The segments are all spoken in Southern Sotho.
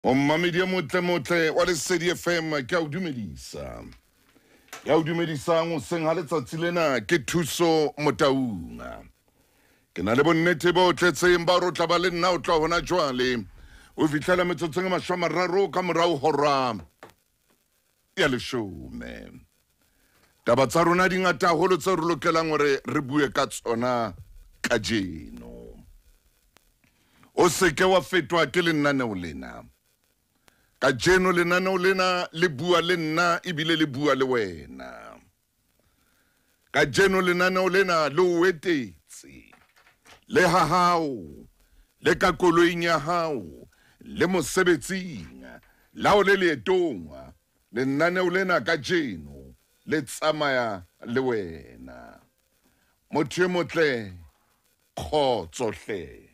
Momamedi e motle motle wa Lesedi FM, ke a o dumedisa. Ya o dumedisang hoseng ha letsatsi lena ke Thuso Motaung. Ke na le bonnete bo tletseng ba hore o tla ba le nna o tloha hona jwale o fihlela metsotsong e 30 ka morao hora ya 10. Taba tsa rona di ngata haholo tseo re lokelang hore re bue ka tsona kajeno. O seke wa fetwa ke lenaneo lena. Kajeno lenaneo lena le bua le nna ebile le bua le wena. Kajeno lenaneo lena le o etetse le ha hao, le ka koloing ya hao, le mosebetsing, la o le leetong. Lenaneo lena kajeno le tsamaya le wena. Motho e motle, kgotso hle.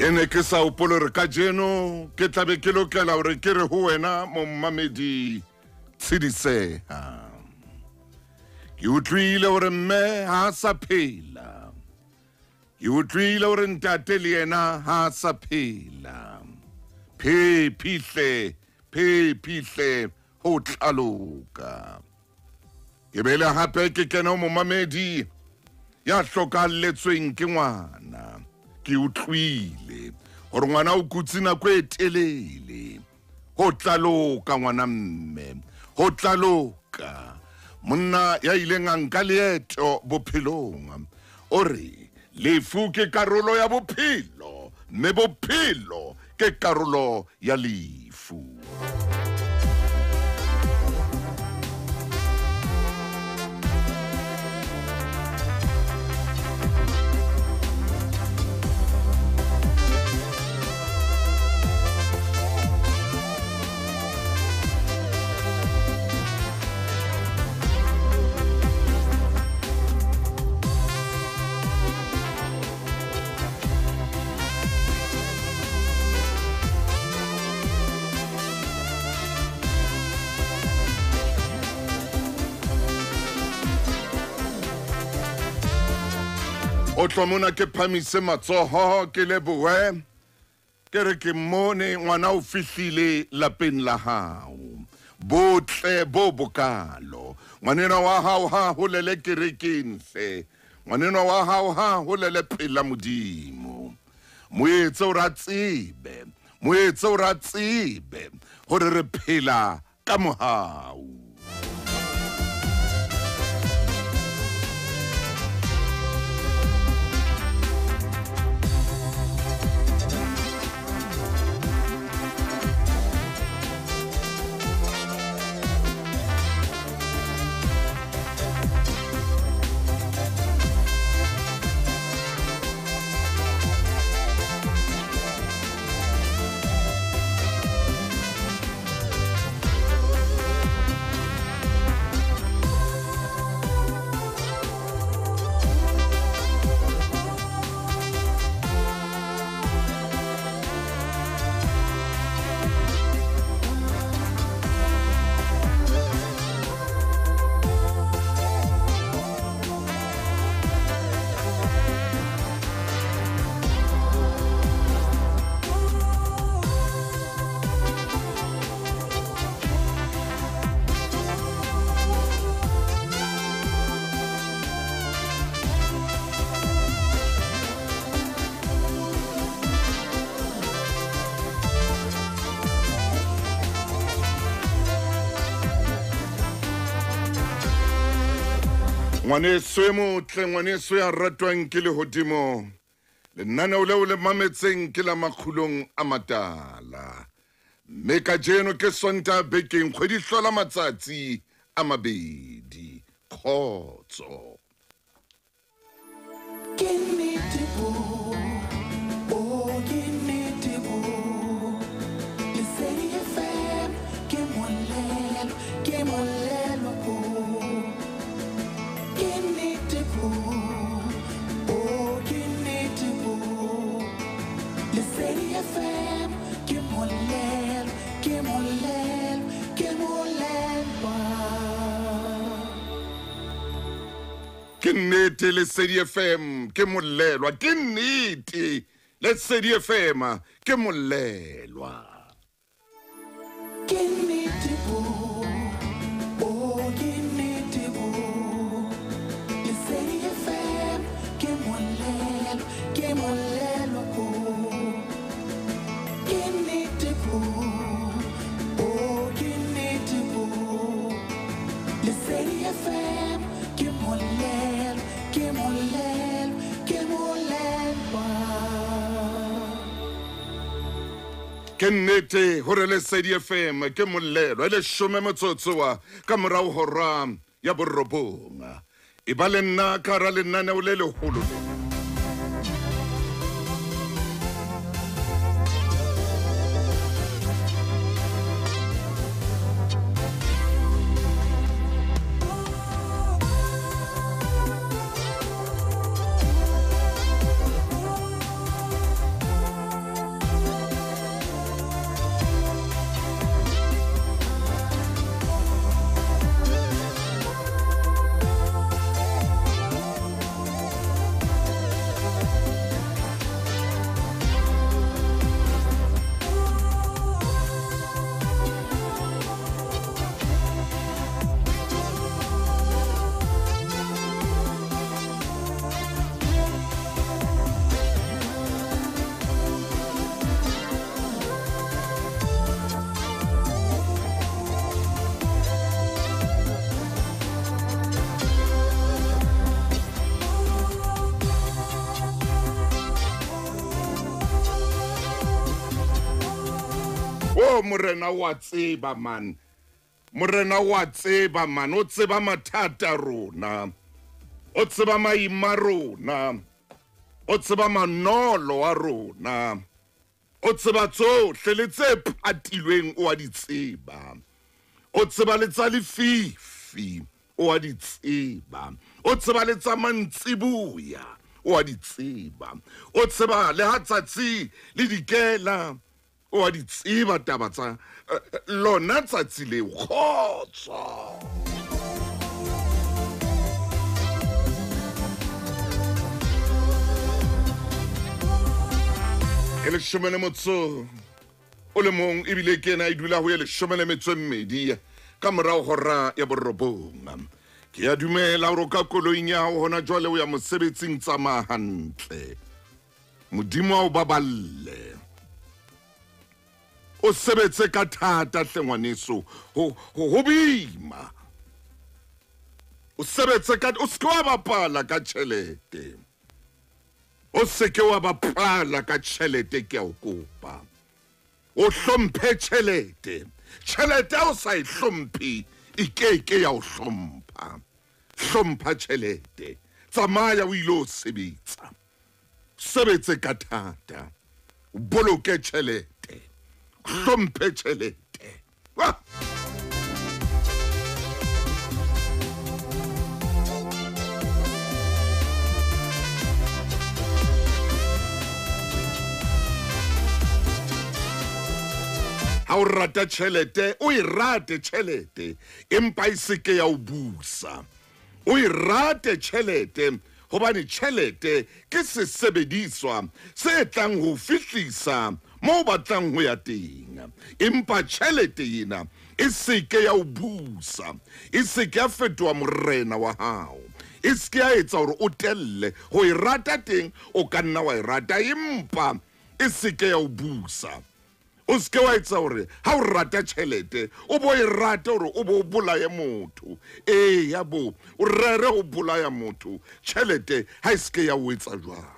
Ke ne ke sa hopole hore kajeno ke tlabe ke lokela hore ke re ho wena momamedi tshidiseha. Ke utlwile hore mme ha a sa phela. Ke utlwile hore ntate le yena ha a sa phela. Phephihle, phephihle ho tlaloka. Ke bele hape ke kene ho momamedi ya hlokahalletsweng ke ngwana. Ke utlwile hore ngwana o kutse nako e telele. Ho tlaloka ngwana mme, ho tlaloka. Monna ya ileng a nka leeto bophelong o re lefu ke karolo ya bophelo, mme bophelo ke karolo ya lefu. O tlo mona ke phamise matsoho ke lebohe, ke re ke mmone ngwana o fihlile lapeng la hao. Botle bo bokalo. Ngwanenwa wa hao ha holele kerekeng hle. Ngwanenwa wa hao ha holele pela Modimo. Moetse o ra tsebe, moetse o ra tsebe hore re phela ka mohau. Ngwaneso e motle, ngwaneso ya ratwang ke lehodimo. Lenaneo leo le mametseng ke la Makgulong a Matala. Mme kajeno ke Sontaha bekeng kgwedi hlola matsatsi a mabedi. Kgotso. Ke nnete bo, oh ke nnete bo. Lesedi FM ke molelo, ke molelo bo. Ke nnete bo, oh ke nnete bo. Lesedi FM ke molelo, ke molelo, ke molelwa. Ke nnete Lesedi FM ke molelwa, ke nnete Lesedi FM ke molelwa. Ke nnete bo, oh ke nnete bo. Lesedi FM ke molelo, ke molelo bo. Ke nnete bo, oh ke nnete bo. Lesedi FM ke molelo, ke molelo, ke molelwa. Ke nnete hore Lesedi FM ke molelwa, e leshome motsotso ka morao hora ya borobong. E ba le nna ka hara lenaneo le leholo le. Oh, Morena wa tseba man. Morena wa tseba man. O tseba mathata rona. O tseba maima rona. O tseba manolo a rona. O tseba tsohle le tse patilweng o a di tseba. O tseba le tsa lefifi o a di tseba. O tseba le tsa mantsiboya o a di tseba. O tseba le ha tsatsi le dikela o a di tseba taba tsa lona tsatsi leo. Kgotso. E leshome le motso o le mong ebile ke ena e dula ho ye leshome le metso e mmedi ka morao hora ya borobong. Ke a dumela hore o ka koloing ya hao hona jwale o ya mosebetsing, tsamaya hantle. Modimo a o baballe. O sebetse ka thata hle ngwaneso, ho boima. O sebetse ka, o se ke wa bapala ka tjhelete. O se ke wa bapala ka tjhelete, ke a o kopa. O hlomphe tjhelete. Tjhelete ha o sa e hlomphe, e keke ya o hlompha. Hlompha tjhelete. Tsamaya o ilo sebetsa. Sebetse ka thata. O boloke tjhelete. Hlomphe tjhelete. Wah! Ha o rata tjhelete, o e rate tjhelete, empa e se ke ya o busa. O e rate tjhelete hobane tjhelete ke sesebediswa se tlang ho fihlisa mo batlang ho ya teng. Empa tjhelete ena e se ke ya o busa, e se ke ya fetoha morena wa hao, e se ke ya etsa hore o telle. Ho e rata teng o ka nna wa e rata, empa e se ke ya o busa. O se ke wa etsa hore ha o rata tjhelete o bo e rate hore o bo o bolaye motho. Eya bo, o rere ho bolaya motho, tjhelete ha e se ke ya o etsa jwalo.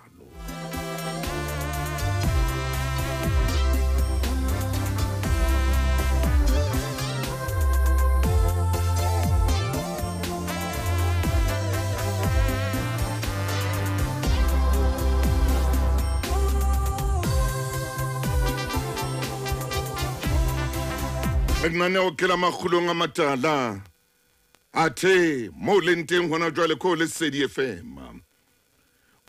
Lenaneo ke la Makgulong a Matala. Athe mo leng teng hona jwale ko Lesedi FM.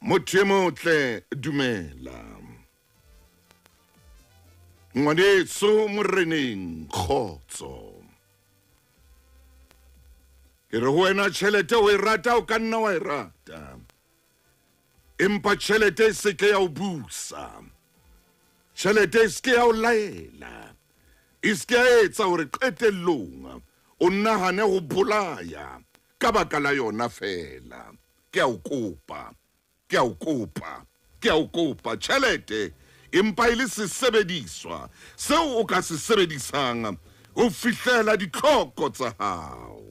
Motho e motle, dumela. Ngwaneso moreneng, kgotso. Ke re ho wena tjhelete o e rata, o ka nna wa e rata. Empa tjhelete e se ke ya o busa. Tjhelete e se ke ya o laela. E se ke ya etsa hore qetellong o nahane ho bolaya ka baka la yona fela. Ke a o kopa, ke a o kopa, ke a o kopa. Tjhelete empa e le sesebediswa seo o ka se sebedisang ho fihlela ditlhoko tsa hao.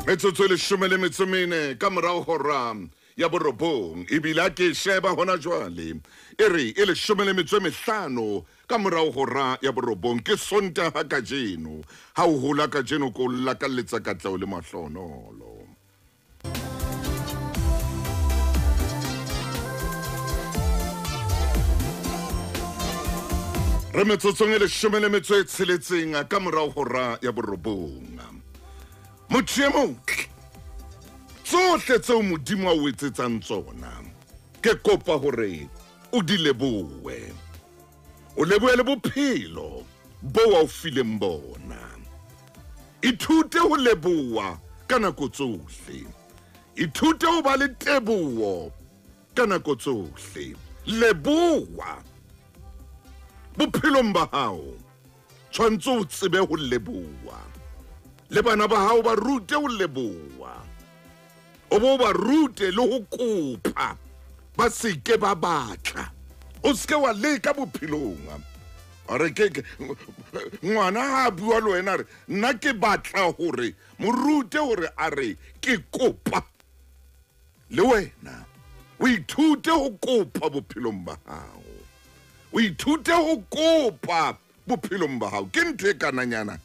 Metsotso e 14 ka morao hora ya borobong, ebile ke sheba hona jwale e re e 15 ka morao hora ya borobong. Ke Sontaha kajeno. Ha o hola kajeno ko lakalletsa katleho le mahlonolo. Re metsotsong e 16 ka morao hora ya borobong. Motho e motle, tsohle tseo Modimo a o etsetsang tsona, ke kopa hore o di lebohe. O lebohe le bophelo bo a o fileng bona. Ithute ho leboha ka nako tsohle. Ithute ho ba le teboho ka nako tsohle. Leboha bophelong ba hao. Tshwantse o tsebe ho leboha. Le bana ba hao ba rute ho leboha. O bo ba rute le ho kopa, ba se ke ba batla. O se ke wa leka bophelong. A re ke ngwana ha a bua le wena, a re nna ke batla hore mo rute hore a re ke kopa. Le wena o ithute ho kopa bophelong ba hao. O ithute ho kopa bophelong ba hao. Ke ntho e kananyana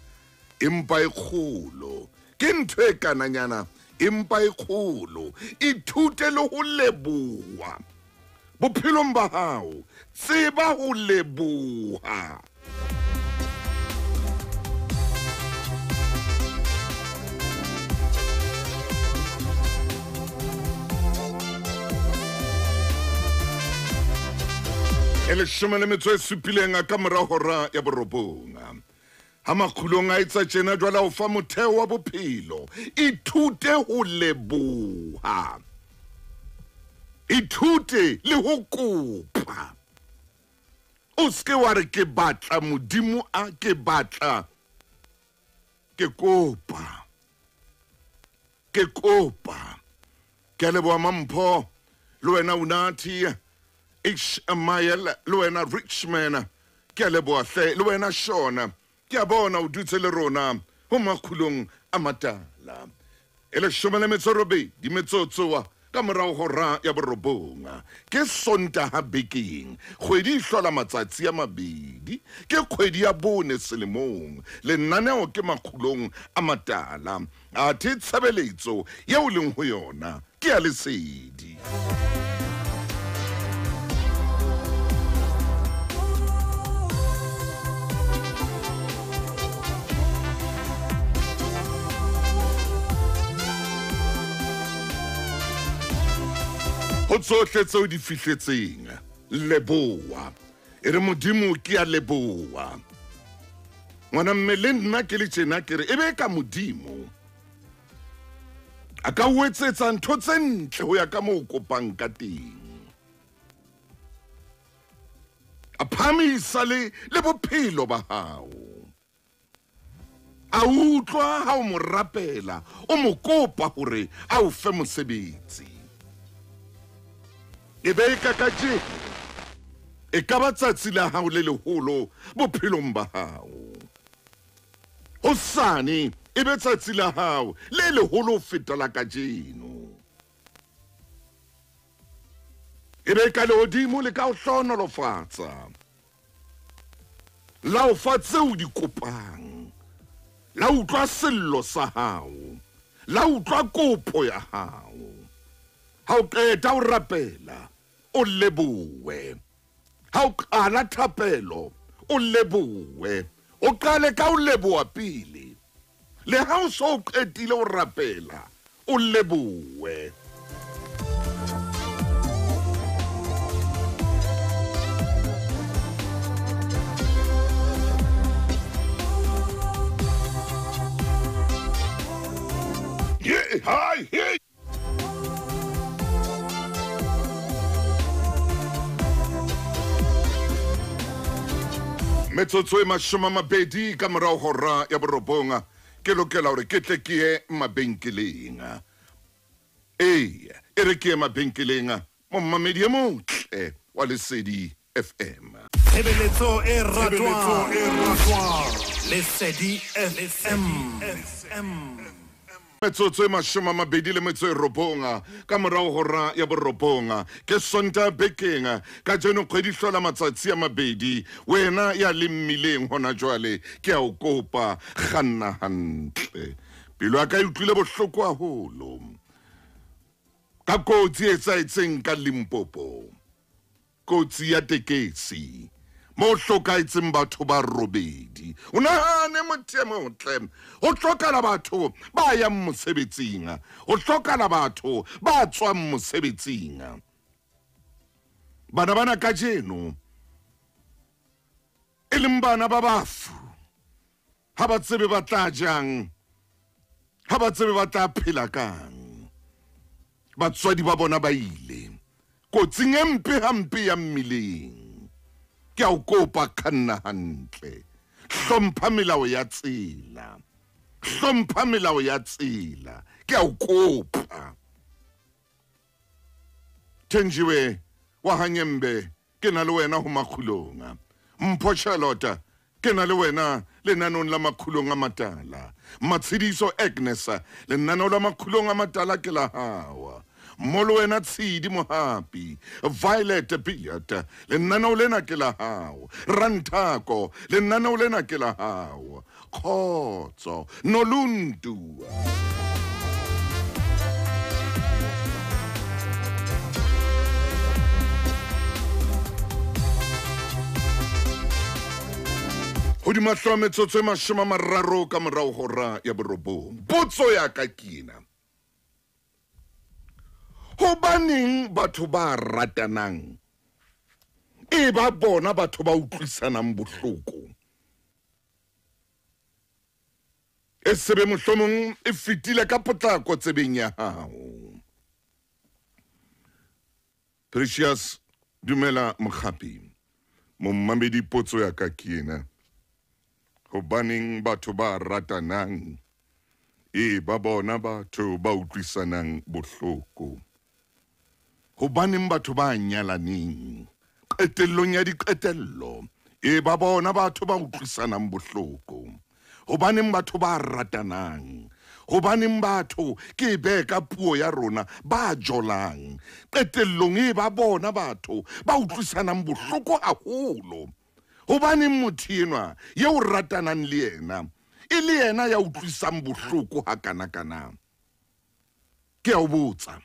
empa e kgolo. Ke ntho e kananyana empa e kgolo. Ithute le ho leboha bophelong ba hao. Tseba ho leboha. E 17 ka mora hora ya borobong. Ha Makgulong a etsa tjena jwale o fa motheo wa bophelo. Ithute ho leboha. Ithute le ho kopa. O se ke wa re ke batla Modimo a ke batla. Ke kopa. Ke kopa. Ke a leboha Mampho, le wena Unathi, Ishmael, le wena Richman, ke a leboha hle, le wena Shona. Ke a bona o dutse le rona ho Makgulong a Matala. E 18 metsotso ka morao hora ya borobong. Ke Sontaha bekeng. Kgwedi e hlola matsatsi a mabedi. Ke kgwedi ya bone selemong. Lenaneo ke Makgulong a Matala. Athe tshebeletso eo leng ho yona ke ya Lesedi. Ho tsohle tseo di fihletseng, leboha. E re Modimo ke a leboha. Ngwana mme le nna ke le tjena ke re e be ka Modimo a ka o etsetsa ntho tse ntle ho ya ka moo o kopang ka teng. A phahamisa le bophelo ba hao. A utlwa ha o mo rapela, o mo kopa hore a o fe mosebetsi. E be e ka kajeno e ka ba tsatsi la hao le leholo bophelong ba hao. Hosane e be tsatsi la hao le leholo ho feta la kajeno. E be ka lehodimo le ka o hlohonolofatsa, la o fa tseo di kopang, la utlwa sello sa hao, la utlwa kopo ya hao. Ha o qeta o rapela, o lebohe. Ha o qala thapelo, o lebohe. O qale ka o leboha pele. Le ha o so qetile o rapela, o lebohe. Yeah, hi, hey. Metsotso e 20 ka morao hora ya 9 ke lokela hore ke tle ke ye mabenkeleng. Ee, e re ke ye mabenkeleng mommamedi e motle wa Lesedi FM. Tshebeletso e ratwang Lesedi FM. Metsotso e 29 ka morao hora ya 9 ke Sontaha bekeng kajeno kgwedi hlola matsatsi a mabedi. Wena ya le mmileng hona jwale ke a o kopa, kganna hantle. Pelo ya ka e utlwile bohloko haholo ka kotsi e etsahetseng ka Limpopo, kotsi ya tekesi mo hlokahetseng batho ba robedi. O nahane motho e motle, ho hlokala batho ba yang mosebetsing, ho hlokala batho ba tswang mosebetsing. Bana bana kajeno e leng bana ba bafu, ha ba tsebe ba tla jang, ha ba tsebe ba tla phela kang. Batswadi ba bona ba ile kotsing e mpe hampe ya mmileng. Ke a o kopa, kganna hantle, hlompha melao ya tsela, hlompha melao ya tsela, ke a o kopa. Thenjiwe wa Hanyembe, ke na le wena ho Makgulong. Mpho Charlotte, ke na le wena lenanong la Makgulong a Matala. Matshidiso Agnes, lenaneo la Makgulong a Matala ke la hao. Molo wena Tshidi Mohapi, Violet Billiard, lenaneo lena ke la hao. Ranthako, lenaneo lena ke la hao. Khotso, Noluntu. Hodima hlooho metsotso e 30 ka morao hora ya 9. Potso ya ka ke ena: hobaneng batho ba ratanang e ba bona batho ba utlwisanang bohloko? E sebe mohlomong e fetile ka potlako tsebeng ya hao. Precious, dumela mokgapi. Mommamedi, potso ya ka ke ena: hobaneng batho ba ratanang e ba bona batho ba utlwisanang bohloko? Hobaneng batho ba nyalaneng qetellong ya diqetello e ba bona batho ba utlwisanang bohloko? Hobaneng batho ba ratanang, hobaneng batho ke be ka puo ya rona ba jolang qetellong e ba bona batho ba utlwisanang bohloko haholo? Hobaneng motho enwa eo ratanang le yena e le yena ya utlwisang bohloko hakanakana? Ke a o botsa,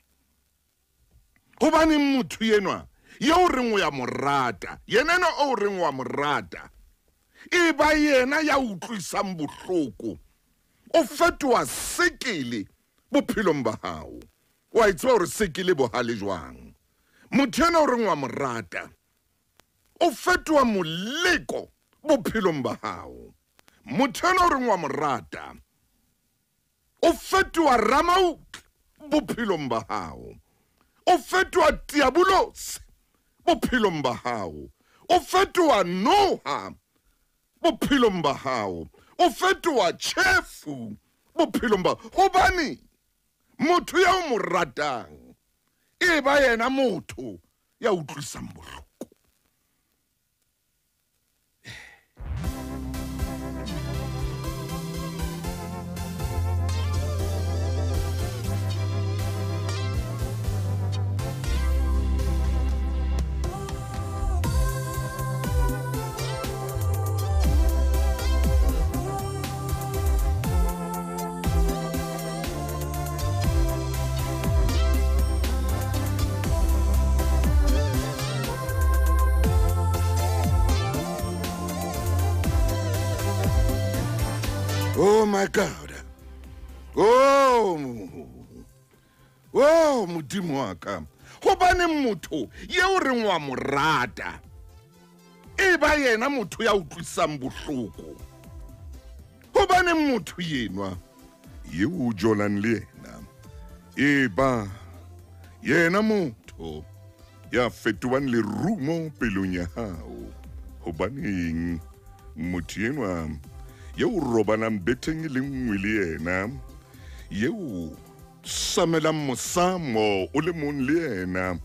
hobaneng motho enwa eo reng o ya mo rata, yena enwa o reng wa mo rata, e ba yena ya utlwisang bohloko? O fetoha sekele bophelong ba hao. Wa e tseba hore sekele bohale jwang. Motho enwa o reng wa mo rata o fetoha moleko bophelong ba hao. Motho enwa o reng wa mo rata o fetoha ramautla bophelong ba hao. O fetoha diabolose bophelong ba hao. O fetoha noha bophelong ba hao. O fetoha tjhefu bophelong ba hobane motho ya o mo ratang e ba yena motho ya utlwisang bohloko. Oh my God. Oh, oh modimo wa ka. Hobane motho yeo reng wa mo rata e ba yena motho ya utlwisang bohloko. Hobane motho yenwa yeo o jolang le yena e ba yena motho ya fetohang lerumo pelong ya hao. Hobaneng motho yenwa yeo robalang betheng e le nngwe le yena, yeo samelang mosamo o le mong le yena,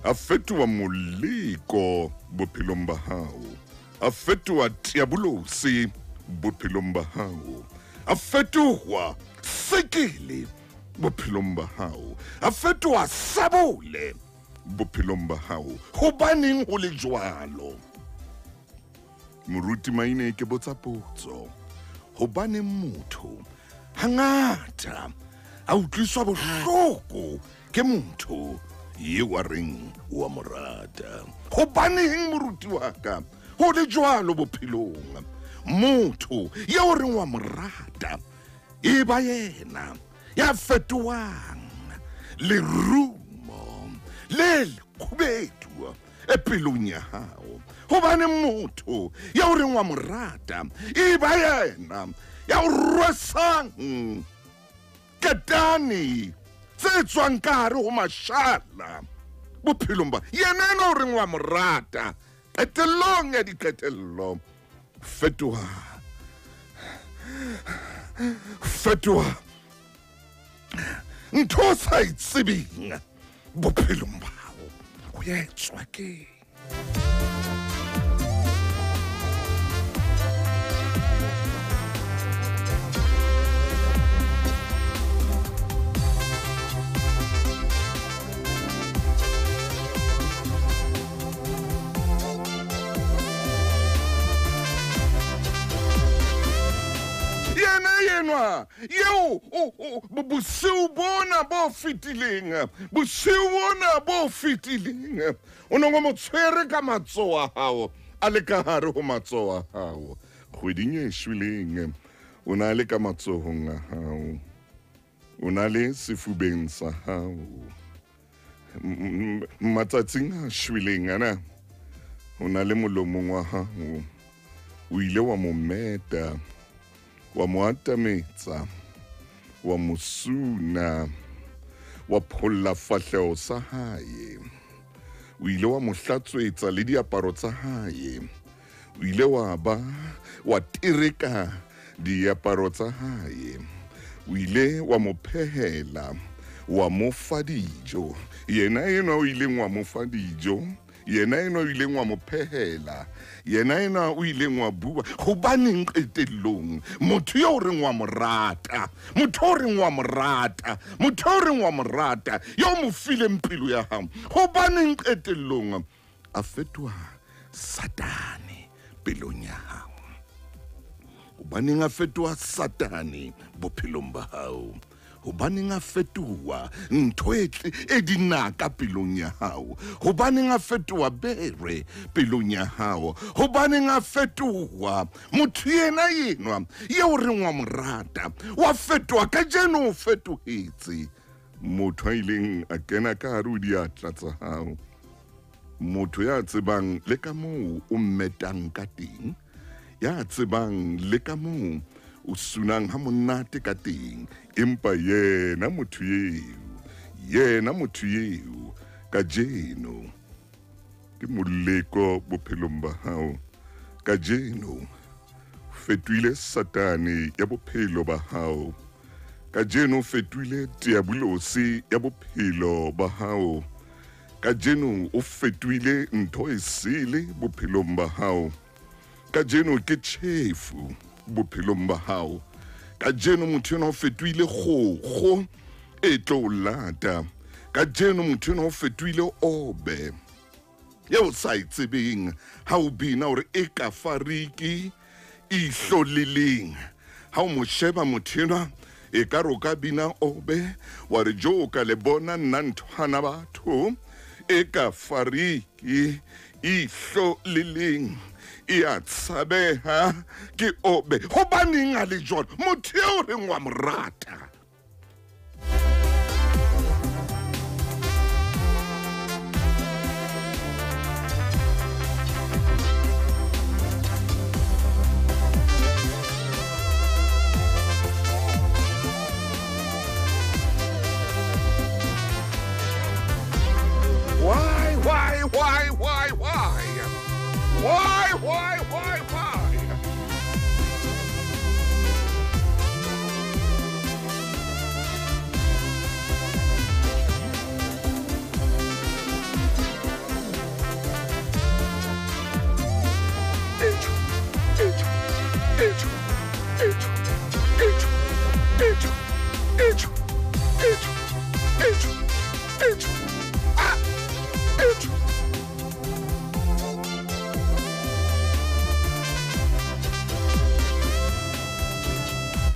a fetoha moleko bophelong ba hao, a fetoha diabolosi bophelong ba hao, a fetoha sekele bophelong ba hao, a fetoha sabole bophelong ba hao. Hobaneng ho le jwalo? Moruti Maine ke botsa potso. Hobaneng motho hangata a utlwiswa bohloko ke motho eo a reng wa mo rata? Hobaneng moruti wa ka ho le jwalo bophelong? Motho eo reng wa mo rata e ba yena ya fetohang lerumo le lekgubedu e pelong ya hao. Hobane motho ya o reng wa mo rata e ba yena ya o rwesang ketane tse tswang ka hare ho mashala bophelong ba yena ena o reng wa mo rata. Qetellong ya diqetello fetoha ntho o sa e tsebeng bophelong ba hao. Ho etswa ke yenwa yeo bosiu bona bo fetileng, bosiu bona bo fetileng o nongo mo tshwere ka matsoho a hao, a le ka hare ho matsoho a hao. Kgweding e shweleng o na le ka matsohong a hao, o na le sefubeng sa hao. Matsatsing a shweleng ana o na le molomong wa hao, o ile wa mo meta, wa mo atametsa, wa mo suna, wa pholla fahleho sa hae, o ile wa mo hlatswetsa le diaparo tsa hae, o ile wa ba wa tereka diaparo tsa hae, o ile wa mo phehela, wa mo fa dijo. Yena enwa o ileng wa mo fa dijo, yena enwa o ileng wa mo phehela, yena enwa o ileng wa bua. Hobaneng qetellong motho eo reng wa mo rata, motho o reng wa mo rata, motho o reng wa mo rata, yo mo fileng pelo ya hao, hobaneng qetellong a fetoha Satane pelong ya hao? Hobaneng a fetoha Satane bophelong ba hao? Hobaneng a fetoha ntho e dinaka pelong ya hao? Hobaneng a fetoha bere pelong ya hao? Hobaneng a fetoha motho yena enwa eo reng wa mo rata? Wa fetoha kajeno, o fetohetse motho a ileng a kena ka hare ho diatla tsa hao, motho ya tsebang le ka moo o mmetang ka teng, ya tsebang le ka moo o sunang ha monate ka teng. Empa yena motho eo kajeno ke moleko bophelong ba hao. Kajeno Fetohile Satane ya bophelo ba hao. Kajeno o fetohile diabolosi ya bophelo ba hao. Kajeno o fetohile ntho e sele bophelong ba hao. Kajeno ke tjhefu bophelong ba hao. Kajeno motho enwa o fetohile kgokgo e tlo o lata. Kajeno motho enwa o fetohile obe eo sa e tsebeng ha o bina hore e ka fariki ihlo le leng. Ha o mo sheba motho enwa e ka re o ka bina obe wa re jo ka le bona nna nthwana batho e ka fariki ihlo le leng e a tshabeha ke obe. Hobaneng a le jwalo motho eo reng wa mo rata? Why, why, why, why, why? Why, why, why, why? H, H, H, H, H, H, H, H, H, H, A, H.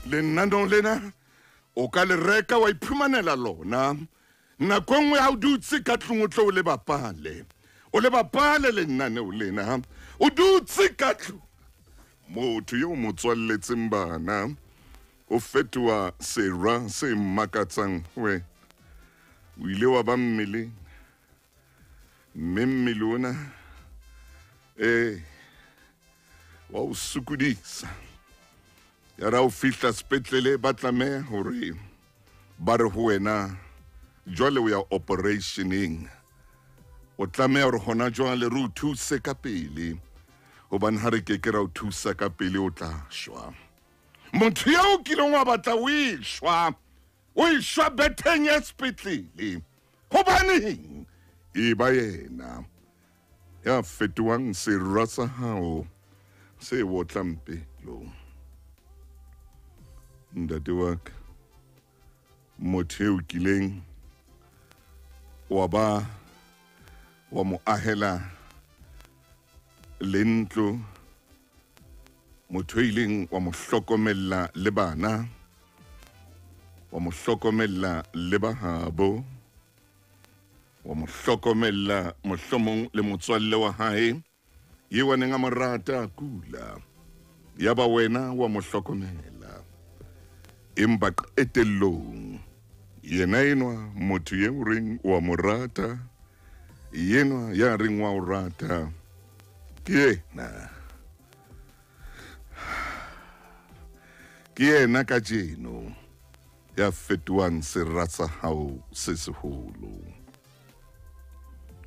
Lenaneo lena o ka le reka wa iphumanela lona. Nako e nngwe ha o dutse ka tlung o tlo o le bapale. O le bapale lenaneo lena. O dutse ka tlung. Motho eo mo tswalletseng bana o fetoha sera se makatsang we. O ile wa ba mmeleng. Mme mmele ona wa o sokodisa. Ya ra o fihla sepetlele ba tlameha hore ba re ho wena jwale o ya operationeng. O tlameha hore hona jwale re o thuse ka pele, hobane ha re ke ke ra o thusa ka pele o tla shwa. Motho eo o kileng wa batla o e shwa, o e shwa betheng ya sepetlele. Hobaneng? E ba yena ya fetohang sera sa hao se otlang pelo. Ntate wa ka, motho eo kileng wa ba wa mo ahela le ntlo, motho e ileng wa mo hlokomella le bana, wa mo hlokomella le bahabo, wa mo hlokomella mohlomong le motswalle wa hae eo a neng a mo rata a kula, ya ba wena wa mo hlokomela. Empa qetellong yena enwa motho eo reng wa mo rata, yenwa ya reng wa o rata, ke yena. Ke yena kajeno ya fetohang sera sa hao se seholo.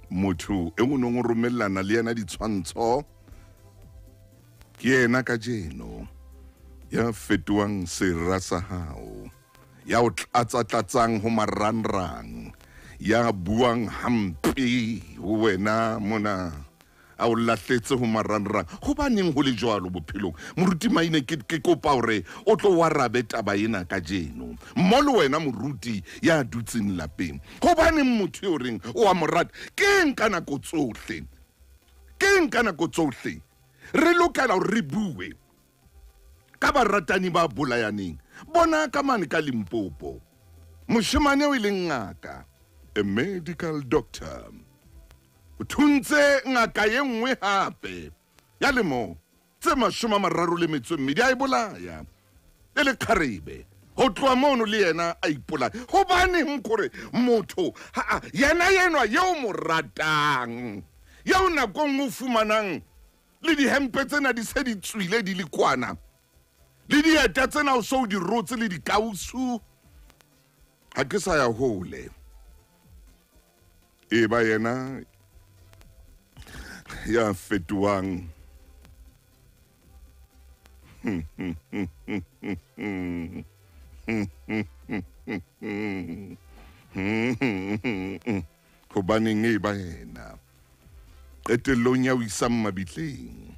Motho e o neng o romellana le yena ditshwantsho, ke yena kajeno ya fetohang sera sa hao, ya o tlatsa-tlatsang ho marangrang, ya buang hampe ho wena mona, a o lahletse ho marangrang. Hobaneng ho le jwalo bophelong? Moruti Maine, ke kopa hore o tlo o arabe taba ena kajeno. Mmo le wena moruti ya dutseng lapeng, hobaneng motho eo reng o a mo rata? Keng ka nako tsohle? Keng ka nako tsohle re lokela hore re bue ka baratani ba bolayaneng? Bona ka mane ka Limpopo, moshemane o e leng ngaka, a medical doctor, o thuntse ngaka e nngwe hape ya lemo tse 32 a e bolaya e le kgarebe. Ho tloha mono le yena a ipolaya. Hobaneng kore motho ha yena yenwa eo mo ratang, eo nakong o fumanang le dihempe tsena di se di tswile di le kwana, le dieta tsena o so di rotse le dikausu, ha ke sa ya hole. E ba yena ya fetohang Hobaneng e ba yena qetellong ya o isang mabitleng?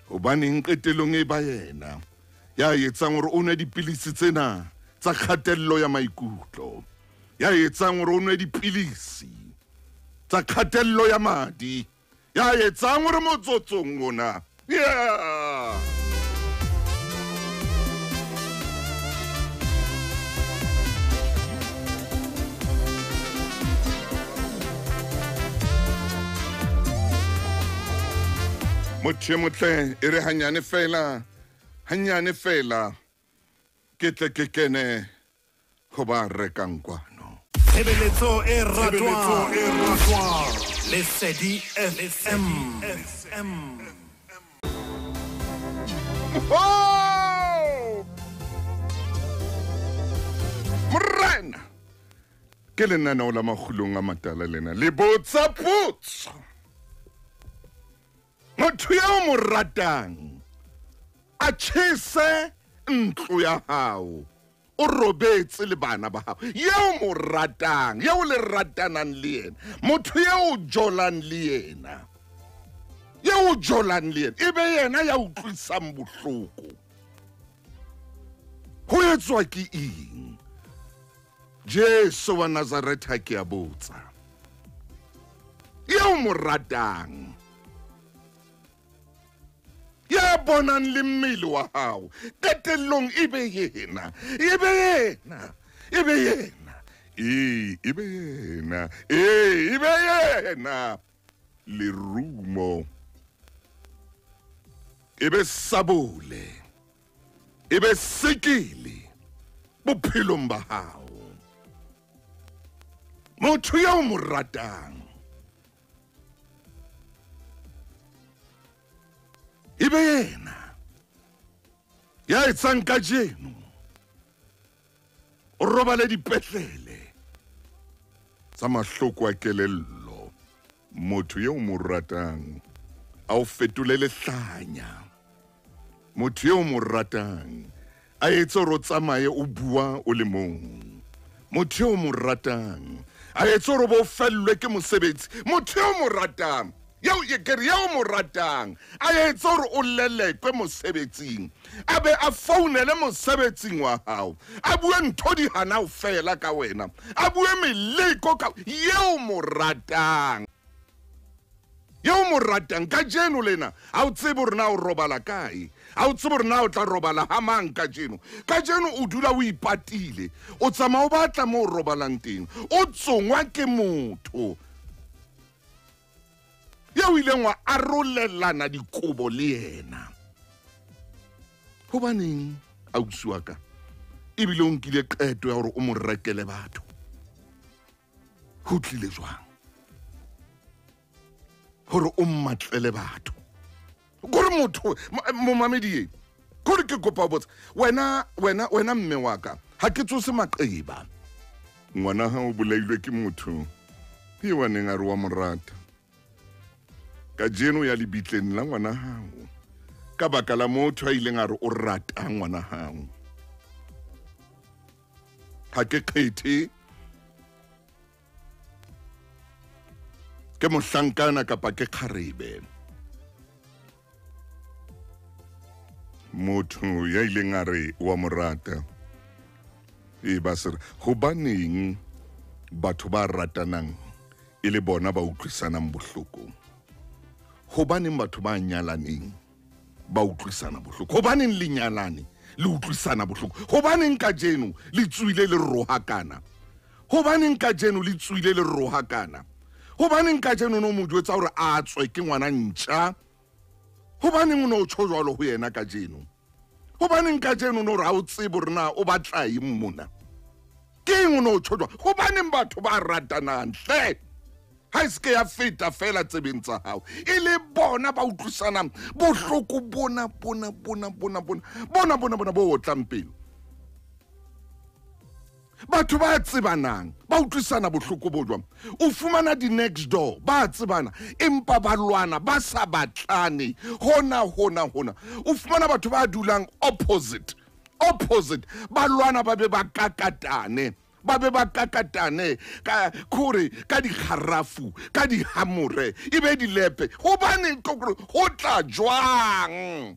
Hobaneng qetellong e ba yena ya etsang hore o nwe dipilisi tsena tsa kgatello ya maikutlo, ya etsang hore o nwe dipilisi tsa kgatello ya madi, ya etsang hore motsotsong ona yeah. Motho e motle e re hanyane fela, hanyane fela, ke tle ke kene ho ba rekang kwano. Tshebeletso e ratwang, Lesedi FM. Oh! Morena, ke lenaneo la makgulong a matala lena le botsa potso. Motho ya o mo ratang a tjhese ntlo ya hao, o robetse le bana ba hao. Eo mo ratang, eo le ratanang le yena, motho eo jolang le yena, eo jolang le yena, e be yena ya utlwisang bohloko. Ho etswa ke eng? Jesu wa Nazaretha ke a botsa. Eo mo ratang, ya bonang le mmele wa hao, qetellong e be yena, e be yena, e be yena, e be yena, e be yena. Lerumo e be sabole, e be sekele bophelong ba hao. Motho eo mo ratang e be yena ya etsang kajeno o robale dipetlele tsa mahloko a kelello. Motho eo mo ratang a o fetole lehlanya. Motho eo mo ratang a etse hore o tsamaye o bua o le mong. Motho eo mo ratang a etse hore bo fellwe ke mosebetsi. Motho eo mo ratang, eo ye ke re eo mo ratang a etse hore o lelekwe mosebetsing, a be a founele mosebetsing wa hao, a bue ntho di hana ho fela ka wena, a bue meleko ka eo mo ratang. Eo mo ratang kajeno lena ha o tsebe hore na o robala kae, ha o tsebe hore na o tla robala ha mang kajeno. Kajeno o dula o ipatile, o tsamaya o batla moo o robalang teng, o tsongwa ke motho eo ileng wa arolelana dikobo le yena. Hobaneng ausi wa ka ebile o nkile qeto ya hore o mo rekele batho? Ho tlile jwang hore o mmatlele batho? Kore motho momamedi e, kore ke kopa ho botsa wena, wena, wena mme wa ka, ha ke tsose maqeba. Ngwana hao o bolailwe ke motho eo a neng a re wa mo rata. Kajeno ya lebitleng la ngwana hao ka baka la motho a ileng a re o rata ngwana hao. Ha ke kgethe ke mohlankana kapa ke kgarebe. Motho ya ileng a re wa mo rata e ba se re, hobaneng batho ba ratanang e le bona ba utlwisanang bohloko? Hobaneng batho ba nyalaneng ba utlwisana bohloko? Hobaneng le nyalane le utlwisana bohloko? Hobaneng kajeno le tswile le rohakana? Hobaneng kajeno le tswile le rohakana? Hobaneng kajeno no mo jwetsa hore a tswe ke ngwana ntjha? Hobaneng o no tjho jwalo ho yena kajeno? Hobaneng kajeno no re ha o tsebe hore na o batla eng mona? Ke eng o no tjho jwalo? Hobaneng batho ba ratanang hle? Ha e se ke ya feta fela tsebeng tsa hao, e le bona ba utlwisanang bohloko bona, bona, bona, bona, bona, bona, bona, bona bo otlang pelo. Batho ba tsebanang ba utlwisana bohloko bo jwang. O fumana di-next door ba tsebana empa ba lwana ba sa batlane hona. O fumana batho ba dulang opposite ba lwana ba be ba kakatane ka kore ka dikgarafu ka dihamore e be dilepe. Hobane ho tla jwang?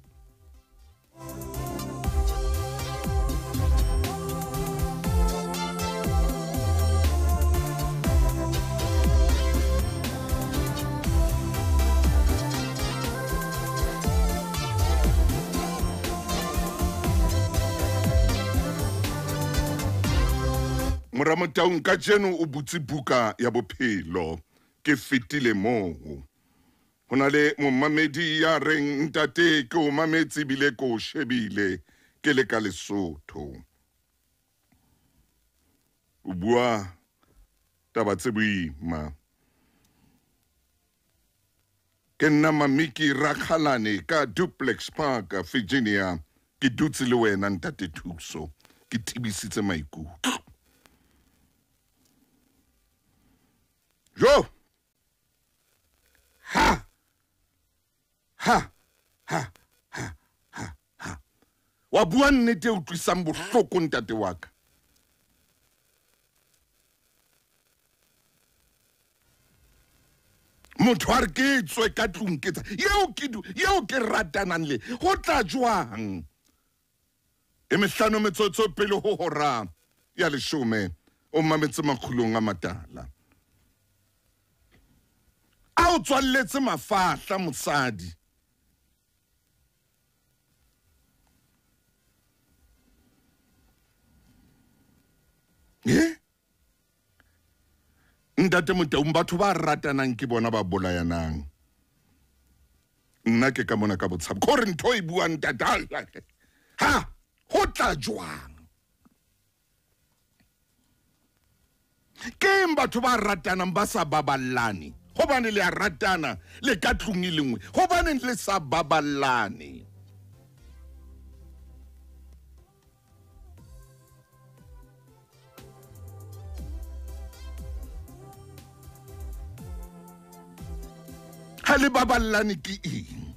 Mora Motaung kajeno o butse buka ya bophelo. Ke fetile moo. Ho na le momamedi ya reng ntate ke o mametse ebile ke o shebile ke le ka Lesotho. O bua taba tse boima. Ke nna Mamiki Rakgalane ka Duplex Park, Virginia. Ke dutse le wena ntate Thuso. Ke thibisitse maikutlo. Jo! Ha! Ha! Ha! Ha! Ha! Ha! Wa bua nnete e utlwisang bohloko ntate wa ka. Motho a re ke tswe ka tlung ke tsa eo ke ratanang le ho tla jwang? E mehlano metsotso pele ho hora ya leshome o mametse Makgulong a Matala. A o tswalletse mafahla mosadi. Ntate Motaung, batho ba ratanang ke bona ba bolayanang. Nna ke ka mona ka botshabo. Kore ntho e buang ntate. Ha! Ho tla jwang? Ke eng batho ba ratanang ba sa baballane? Hobane le a ratana le ka tlung e le nngwe. Hobane le sa baballane. Ha le baballane ke eng?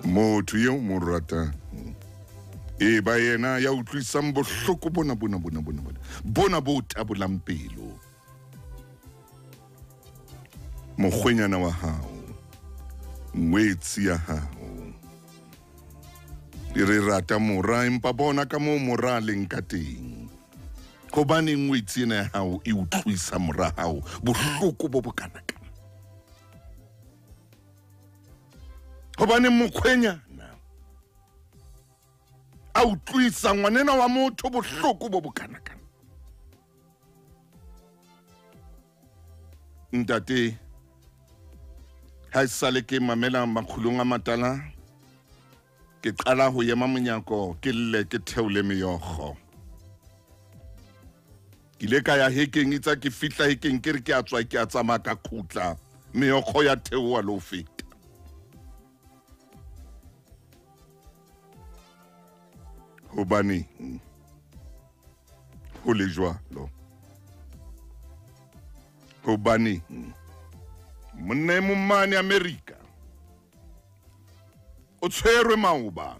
Motho eo mo ratang e ba yena ya utlwisang bohloko bona bo tabolang pelo. Mokgwenyana wa hao, ngwetsi ya hao, e re rata mora empa bona ka moo mora a leng ka teng. Hobane ngwetsi ena ya hao e utlwisa mora hao bohloko bo bokanakana. Hobane mokgwenyana a utlwisa ngwanena wa motho bohloko bo bokanakana. Ntate, ha esale ke mamela Makgulong a Matala, ke qala ho ema monyako ke lle ke theole meokgo. Ke ile ka ya hekeng, itse ke fihla hekeng ke re ke a tswa ke a tsamaya ka khutla, meokgo ya theoha le ho feta. Hobane ho le jwalo. Hobane monna e mong mane Amerika o tshwerwe maoba,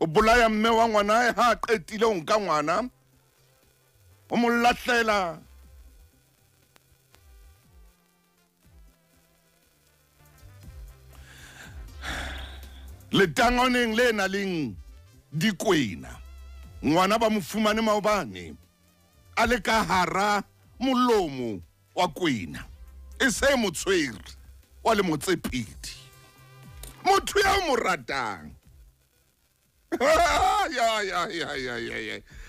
o bolaya mme wa ngwana ha a qetile ho nka ngwana, o mo lahlela letangoneng le nang le dikwena. Ngwana ba mo fumane maobane a le ka hara molomo wa kwena, e se motshwere wa le motsepedi. Motho ya mo ratang. Ai.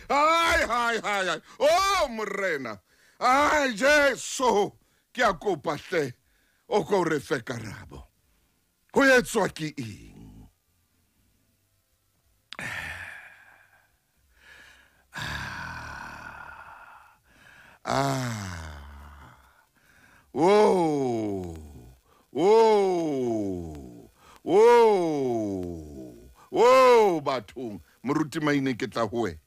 Ai. Oh morena. Ai Jesu, ke a kopa hle o ko re fe karabo. Ho etswa ke eng? Oh. Oh. Oh. bathong. Moruti Maine ke tla ho wena.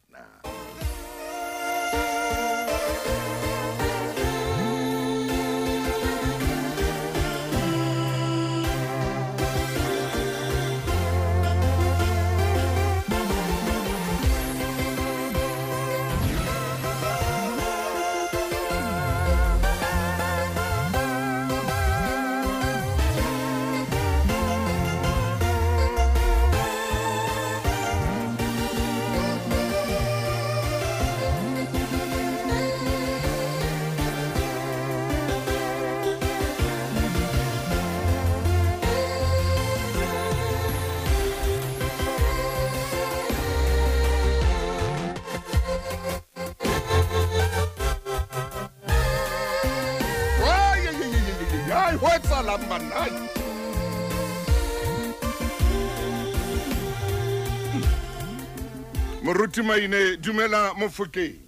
Moruti Maine, dumela Mofokeng.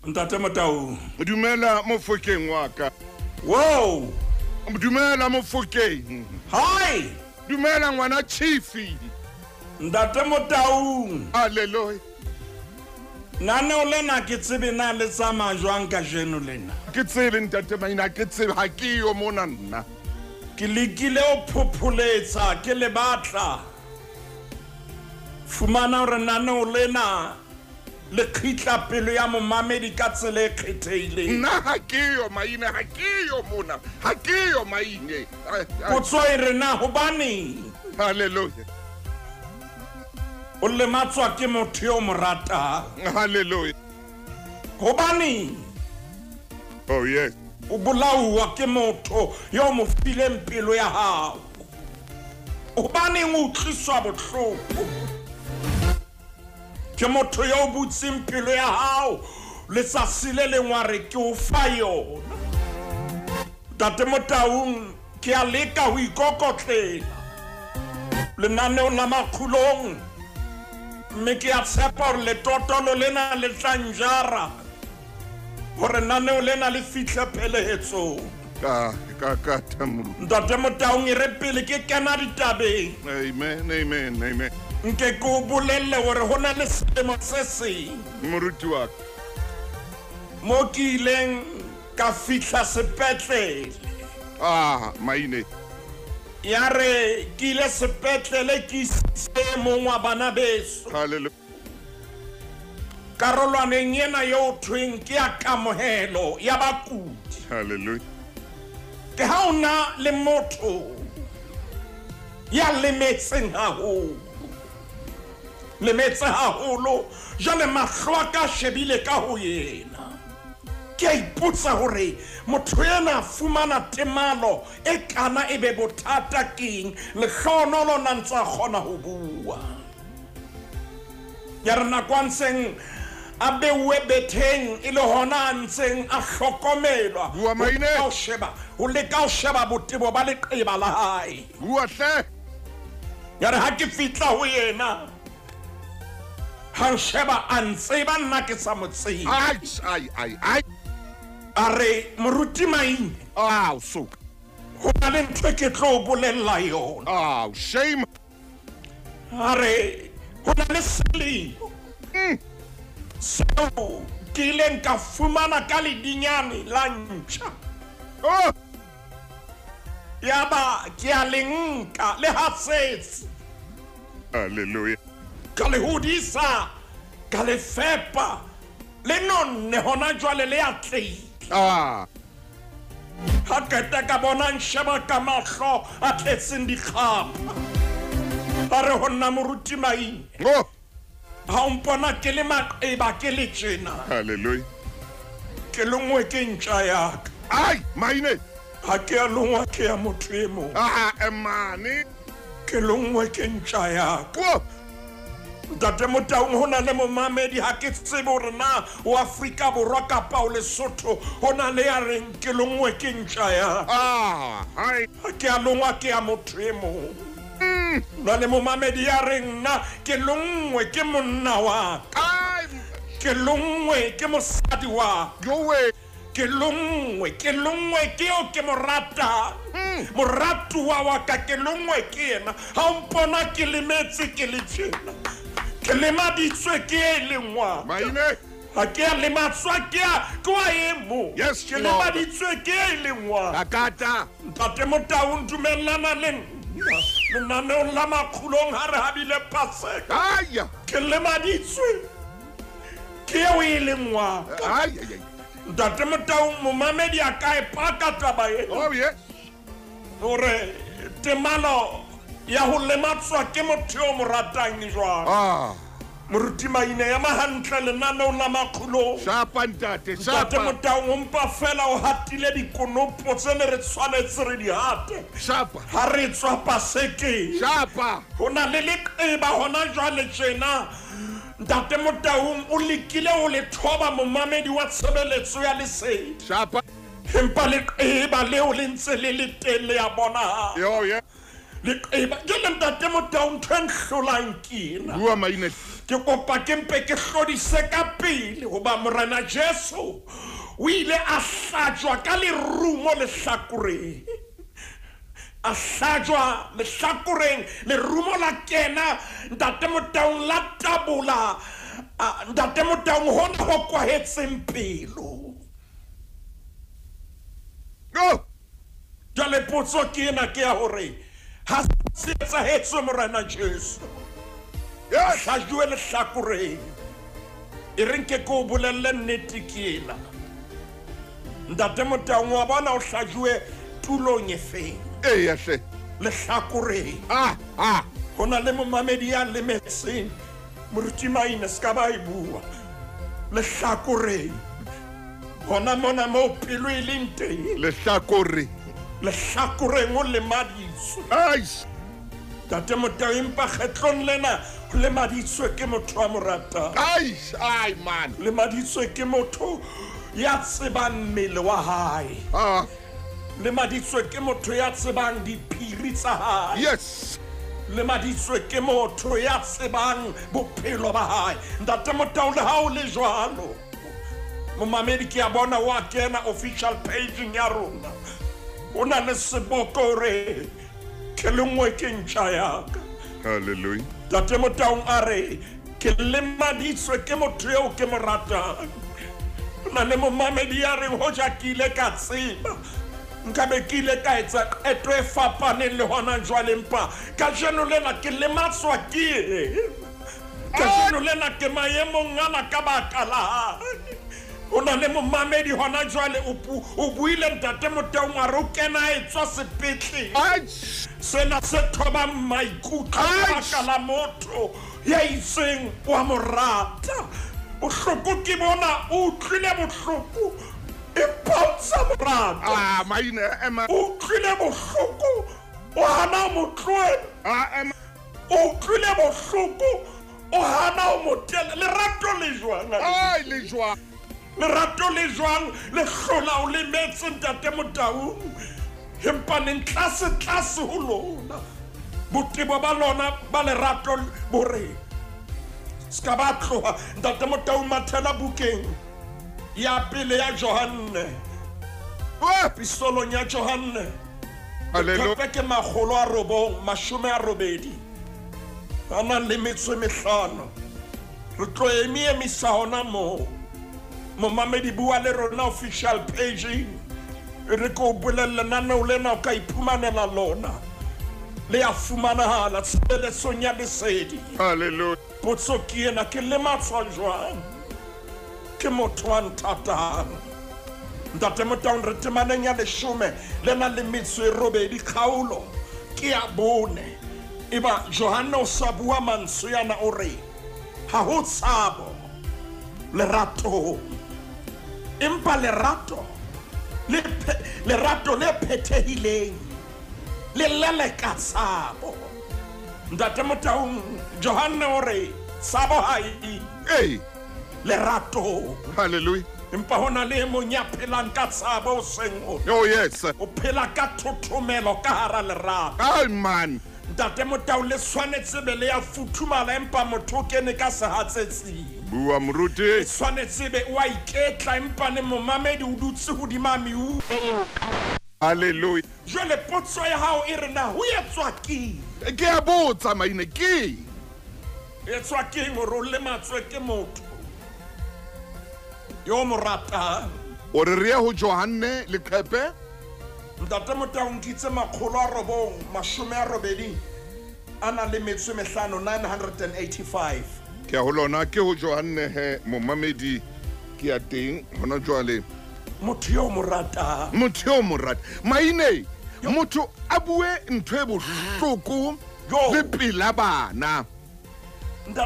Ntate Motau. Dumela Mofokeng wa ka. Wow. Dumela Mofokeng. Hi. Dumela ngwana Chief. Ntate Motau. Hallelujah. Nane o lena ke tsebe na le tsamaya jwang kajeno lena. Ke tsebe ntate Maine, ke tsebe ha ke yo mona nna. Ke lekile ho phopholetsa ke le batla. Fumana hore naneo lena le khitla pelo ya momamedi ka tsela e kgethehileng. Nna ha ke yo Maine, ha ke yo mona, ha ke yo Maine. Potso e re na hobaneng? Hallelujah. O lematswa ke motho yo mo ratang. Hallelujah. Hobaneng? Oh yes. O bolauwa ke motho yo mo fileng pelo ya hao. Hobaneng o utlwiswa bohloko? Ke motho yo butseng pelo ya hao letsatsi le lengwe a re ke o fa yona. Ntate Motaung, ke a leka ho ikokotlela lenaneong la Makgulong, mme ke a tshepa hore letotolo lena le tla njara hore naneo lena le fihle phelehetsong. Ka thamuru. Ntate Motaung, e re pele ke kena ditabeng. Amen, amen, amen. Nke ke o bolelle hore ho na le selemo se seng. Moruti wa ka. Mo ke ileng ka fihla sepetlele. Ah, Maine. Ya re ke ile sepetlele ke isitse e mong wa bana beso. Hallelujah. Karolwaneng ena eo thweng ke ya kamohelo ya bakudi. Hallelujah. Ke ha o na le motho ya lemetseng haholo. Lemetse haholo, jwale mahlo a ka shebile ka ho yena. Ke a ipotsa hore motho ena a fumana temalo e kana e be bothata keng, lehlohonolo na ntse a kgona ho bua. Ya re nako a ntseng a beuwe betheng e le hona a ntseng a hlokomelwa. Bua Maine. Ho leka ho sheba botebo ba leqeba la hae. Bua hle. Ya re ha ke fihla ho yena, ha nsheba a ntseba nna ke sa mo tsebe. Ai, ai, ai, ai. A re Moruti Maine. Ao, so. Ho na le ntho e ke tlo o bolella yona. Ao, shame. A re ho na le selemo seo ke ileng ka fumana ka ledinyane la ntjha. Oh. Yaba ke a le nka le hasetse. Hallelujah. Ka le hodisa, ka le fepa, le nonne hona jwale le atlehile. Ah. Ha qeta ka bona nsheba ka mahlo a tletseng dikgapha. A re ho nna Moruti Maine. Oh. Ha o mpona ke le maqeba ke le tjena. Hallelujah. Ke longwe ke ntja ya ka. Ai, Maine. Ha ke a longwa ke ya motho e mong. Ah, emane. Ke longwe ke ntja ya ka. Oh. Ntate Motaung, ho na le momamedi ha ke tsebe hore na o Afrika Borwa kapa o Lesotho, ho na le ya reng ke longwe ke ntja ya ka. Ah, hai. Ha ke a longwa ke ya motho e mong. Na le momamedi ya reng nna ke longwe ke monna wa ka. Ai. Ke longwe ke mosadi wa ka. Jowe. Ke longwe ke eo ke mo ratang. Moratuwa wa ka ke longwe ke yena. Ha o mpona ke lemetse ke le tjena. Ke lemaditswe ke e leng wa ka. Maine. Ha ke a lematswa ke a ke wa e mong. Yes, Ke Lord. lemaditswe ke e leng wa ka. Akata. Ntate Motaung, dumellana le nna lenaneong la Makgulong ha re habile Paseka. Aya. Ke lemaditswe ke eo e leng wa ka. Ay, ay, ay. Ntate Motaung, momamedi a ka e paka taba ena. Oh, yes. Hore temalo ya ho lematswa ke motho yo mo ratang e jwang. Ah. Moruti Maine ya mahantle lenaneong la Makgulong. Shapa ntate, Ntate shapa. Motaung, o mpa fela o hatile dikonopo tse ne re tshwanetse re di hate. Shapa. Ha re tswa Pasekeng. Shapa. Ho na le leqeba hona jwale tjena. Ntate Motaung o lekile ho le thoba momamedi wa tshebeletso ya lesedi. Shapa. Empa leqeba leo le ntse le le teng le a bonahala. Yo, yeah. Leqeba jwale Ntate Motaung, ntho e nhlolang ke ena. Bua Maine. Ke kopa ke mpe ke hlodise ka pele hoba Morena Jesu o ile a hlajwa ka lerumo lehlakoreng. A hlajwa lehlakoreng, lerumo la kena Ntate Motaung la tabola. Ntate Motaung hona ho kwahetseng pelo. Go. Jwale potso ke ena ke ya hore ha se etsahetse Morena Jesu. Yes. Hlajuwe lehlakoreng. E re nke ke o bolelle nnete ke ena. Ntate Motaung, wa bona o hlajuwe tulong e feng? Eya hle. Lehlakoreng. Ah, ah. Ho na le momamedi ya lemetseng. Moruti Maine se ka ba e bua. Lehlakoreng. Hona mona moo pelo e leng teng. Lehlakore. Lehlakoreng o lemaditswe. Ai. Ntate Motaung, empa kgetlong lena o lemaditswe ke motho a mo ratang. Ai, ai man. Lemaditswe ke motho ya tsebang mmele wa hae. Ah. Lemaditswe ke motho ya tsebang diphiri tsa hae. Yes. Lemaditswe ke motho ya tsebang bophelo ba hae. Ntate Motaung, le ha o le jwalo, momamedi ke a bona wa kena official page-eng ya rona. O na le seboko hore ke lengwe ke ntja ya ka. Hallelujah. Ntate Motaung a re ke lemaditswe ke motho eo ke mo ratang. Ho na le momamedi ya reng hoja ke ile ka tseba nkabe ke ile ka etsa qeto e fapaneng le hona jwale, empa kajeno lena ke lematswa ke eng? Kajeno lena ke maemong ana ka baka la hae. Ho na le momamedi hona jwale o buile Ntate Motaung a re o kena a etswa sepetlele. Ai. Sena se thobang maikutlo ka Ai. baka la motho ya itseng wa mo rata. Bohloko ke bona o utlwile bohloko empa o ntsa mo rata. Ah, Maine, ema. O utlwile bohloko o hana ho mo tlohela. Ah, ema. O utlwile bohloko o hana ho mo tela. Lerato le jwang? Ai, le jwang? Lerato le jwang le hlola o lemetse Ntate Motaung? Empa neng tlase tlase ho lona botebo ba lona ba lerato bo re se ka ba tloha. Ntate Motaung, mathela bukeng ya pele ya Johanne, Oh, pistolong ya Johanne. Hallelujah. Leqephe ke 980 a nang le metso e mehlano. Re tlo emiemisa hona moo. Momamedi bua le rona official page-eng. E re ke o bolelle lenaneo lena o ka iphumanela lona. Le a fumanahala tshebeletsong ya lesedi. Hallelujah. Potso ke ena, ke lematswa jwang ke motho wa nthatang? Ntate Motaung, re temaneng ya 18 kgaolo ke ya 4. Eba Johanne o sa bua mantswe ana o re ha ho tshabo leratong, empa lerato lerato le phethehileng le leleka tshabo. Ntate Motaung, Johanne o re tshabo ha e Hey. leratong. Hallelujah. Empa ho na le e mong ya phelang ka tshabo hoseng hona. Oh, yes. O phela ka thothomelo ka hara lerato. Ai, man. Ntate Motaung, le tshwanetse be le ya futhumala, empa motho o kene ka sehatsetsing. Bua moruti. Tshwanetse be o a iketla, empa ne momamedi o dutse hodima mebu. Hallelujah. Jwale potso ya hao e re na ho etswa keng? Ke a botsa Maine, ke? Etswa keng hore o lematswe ke motho yo mo ratang? O re re ye ho Johanne leqepe. Ntate Motaung ke itse 985, 985. Ke a ho lona, ke ho Johanne he momamedi, ke ya teng hona jwale. Motho yo mo ratang. Motho yo mo ratang. Maine, motho a bue ntho e bohloko le pela bana.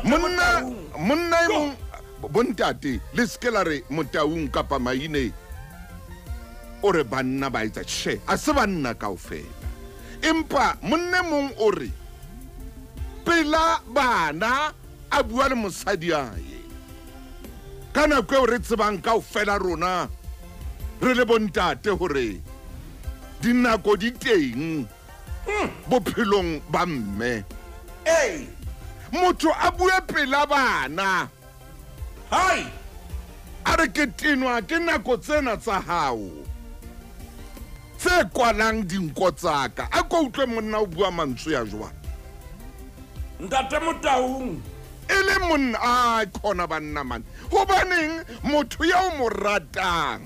Monna monna e mong bontate le se ke la re Motaung kapa Maine o re banna ba etsa tjhe, a se banna kaofela. Empa monna mong o re pela bana a bua le mosadi aye. Ka nako eo re tsebang kaofela rona re le bontate hore dinako di teng bophelong ba mme. Ee. Motho a bue pela bana. Hai. A re ke tenwa ke nako tsena tsa hao tse kwalang dinko tsa ka. A ko utlwe monna o bua mantswe ya jwang. Ntate Motaung. E le monna a khona banna man. Hobaneng motho ya o mo ratang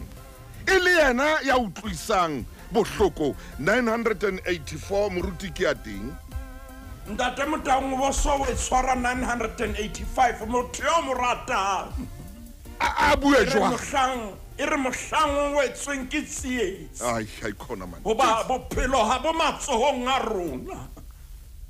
e le yena ya utlwisang bohloko? 984 moruti ke ya teng. Ntate Motaung bo so o tshwara 985 motho yo mo ratang. A bue jwang? E re mohlang o wetsweng ke tsietsi. Ai, ai khona man. Hoba bophelo ha bo matsohong a rona.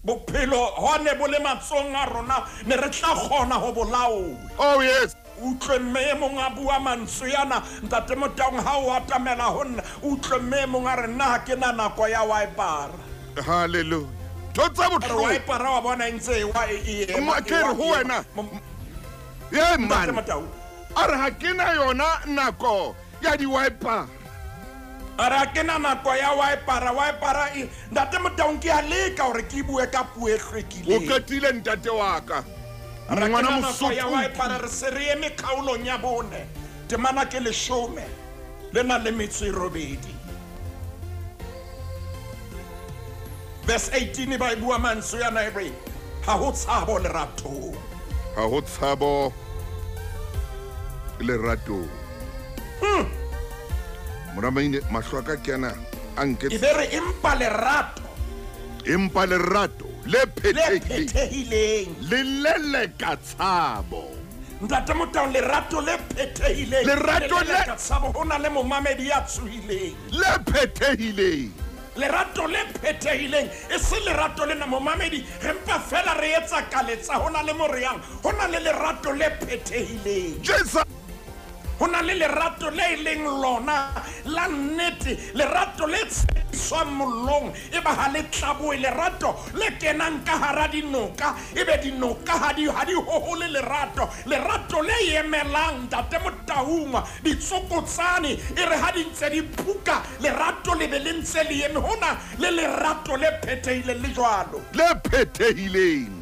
Bophelo ha ne bo le matsohong a rona ne re tla kgona ho bolaola. Oh yes. Utlwe mme mong a bua mantswe yana Ntate Motaung ha o atamela ho nna, utlwe mme mong a re nna ha ke na nako ya wipara. Hallelujah. Ntho tsa bohloko. Wipara wa bona ntse e wa e ema. Ke re ho wena. Ye man. A re ha ke na yona nako ya di-wiper. A re ha ke na nako ya wipara, wipara e Ntate Motaung ke a leka hore ke bue ka puo e hlwekileng. O qetile ntate wa ka. Ngwana Mosotho ya wipara re se re eme kgaolong ya bone. Temana ke 18 le na le metso e 8. Verse 18 ba e bua mantswe yana e re ha ho tshabo leratong. Ha ho tshabo leratong. Moramaine mahlo a ka ke ana a nke. E be re empa lerato. Empa lerato le phethehileng le leleka tshabo. Ntate Motaung lerato le phethehileng. Lerato le tshabo ho na le momamedi ya tsohileng. Le phethehileng. Lerato le phethehileng e se lerato lena momamedi re mpa fela re etsa kaletsa ho na le moreyang ho na le lerato le phethehileng. Jesus. Ho na le lerato le leng lona la nnete, lerato le tshepiswang mollong e ba ha le tlaboe, lerato le kenang ka hara dinoka e be dinoka ha di hohole lerato, lerato le emelang Ntate Motaung ditsokotsane e re ha di ntse di phuka lerato le be le ntse le eme. Ho na le lerato le phethehileng le jwalo. Le phethehileng.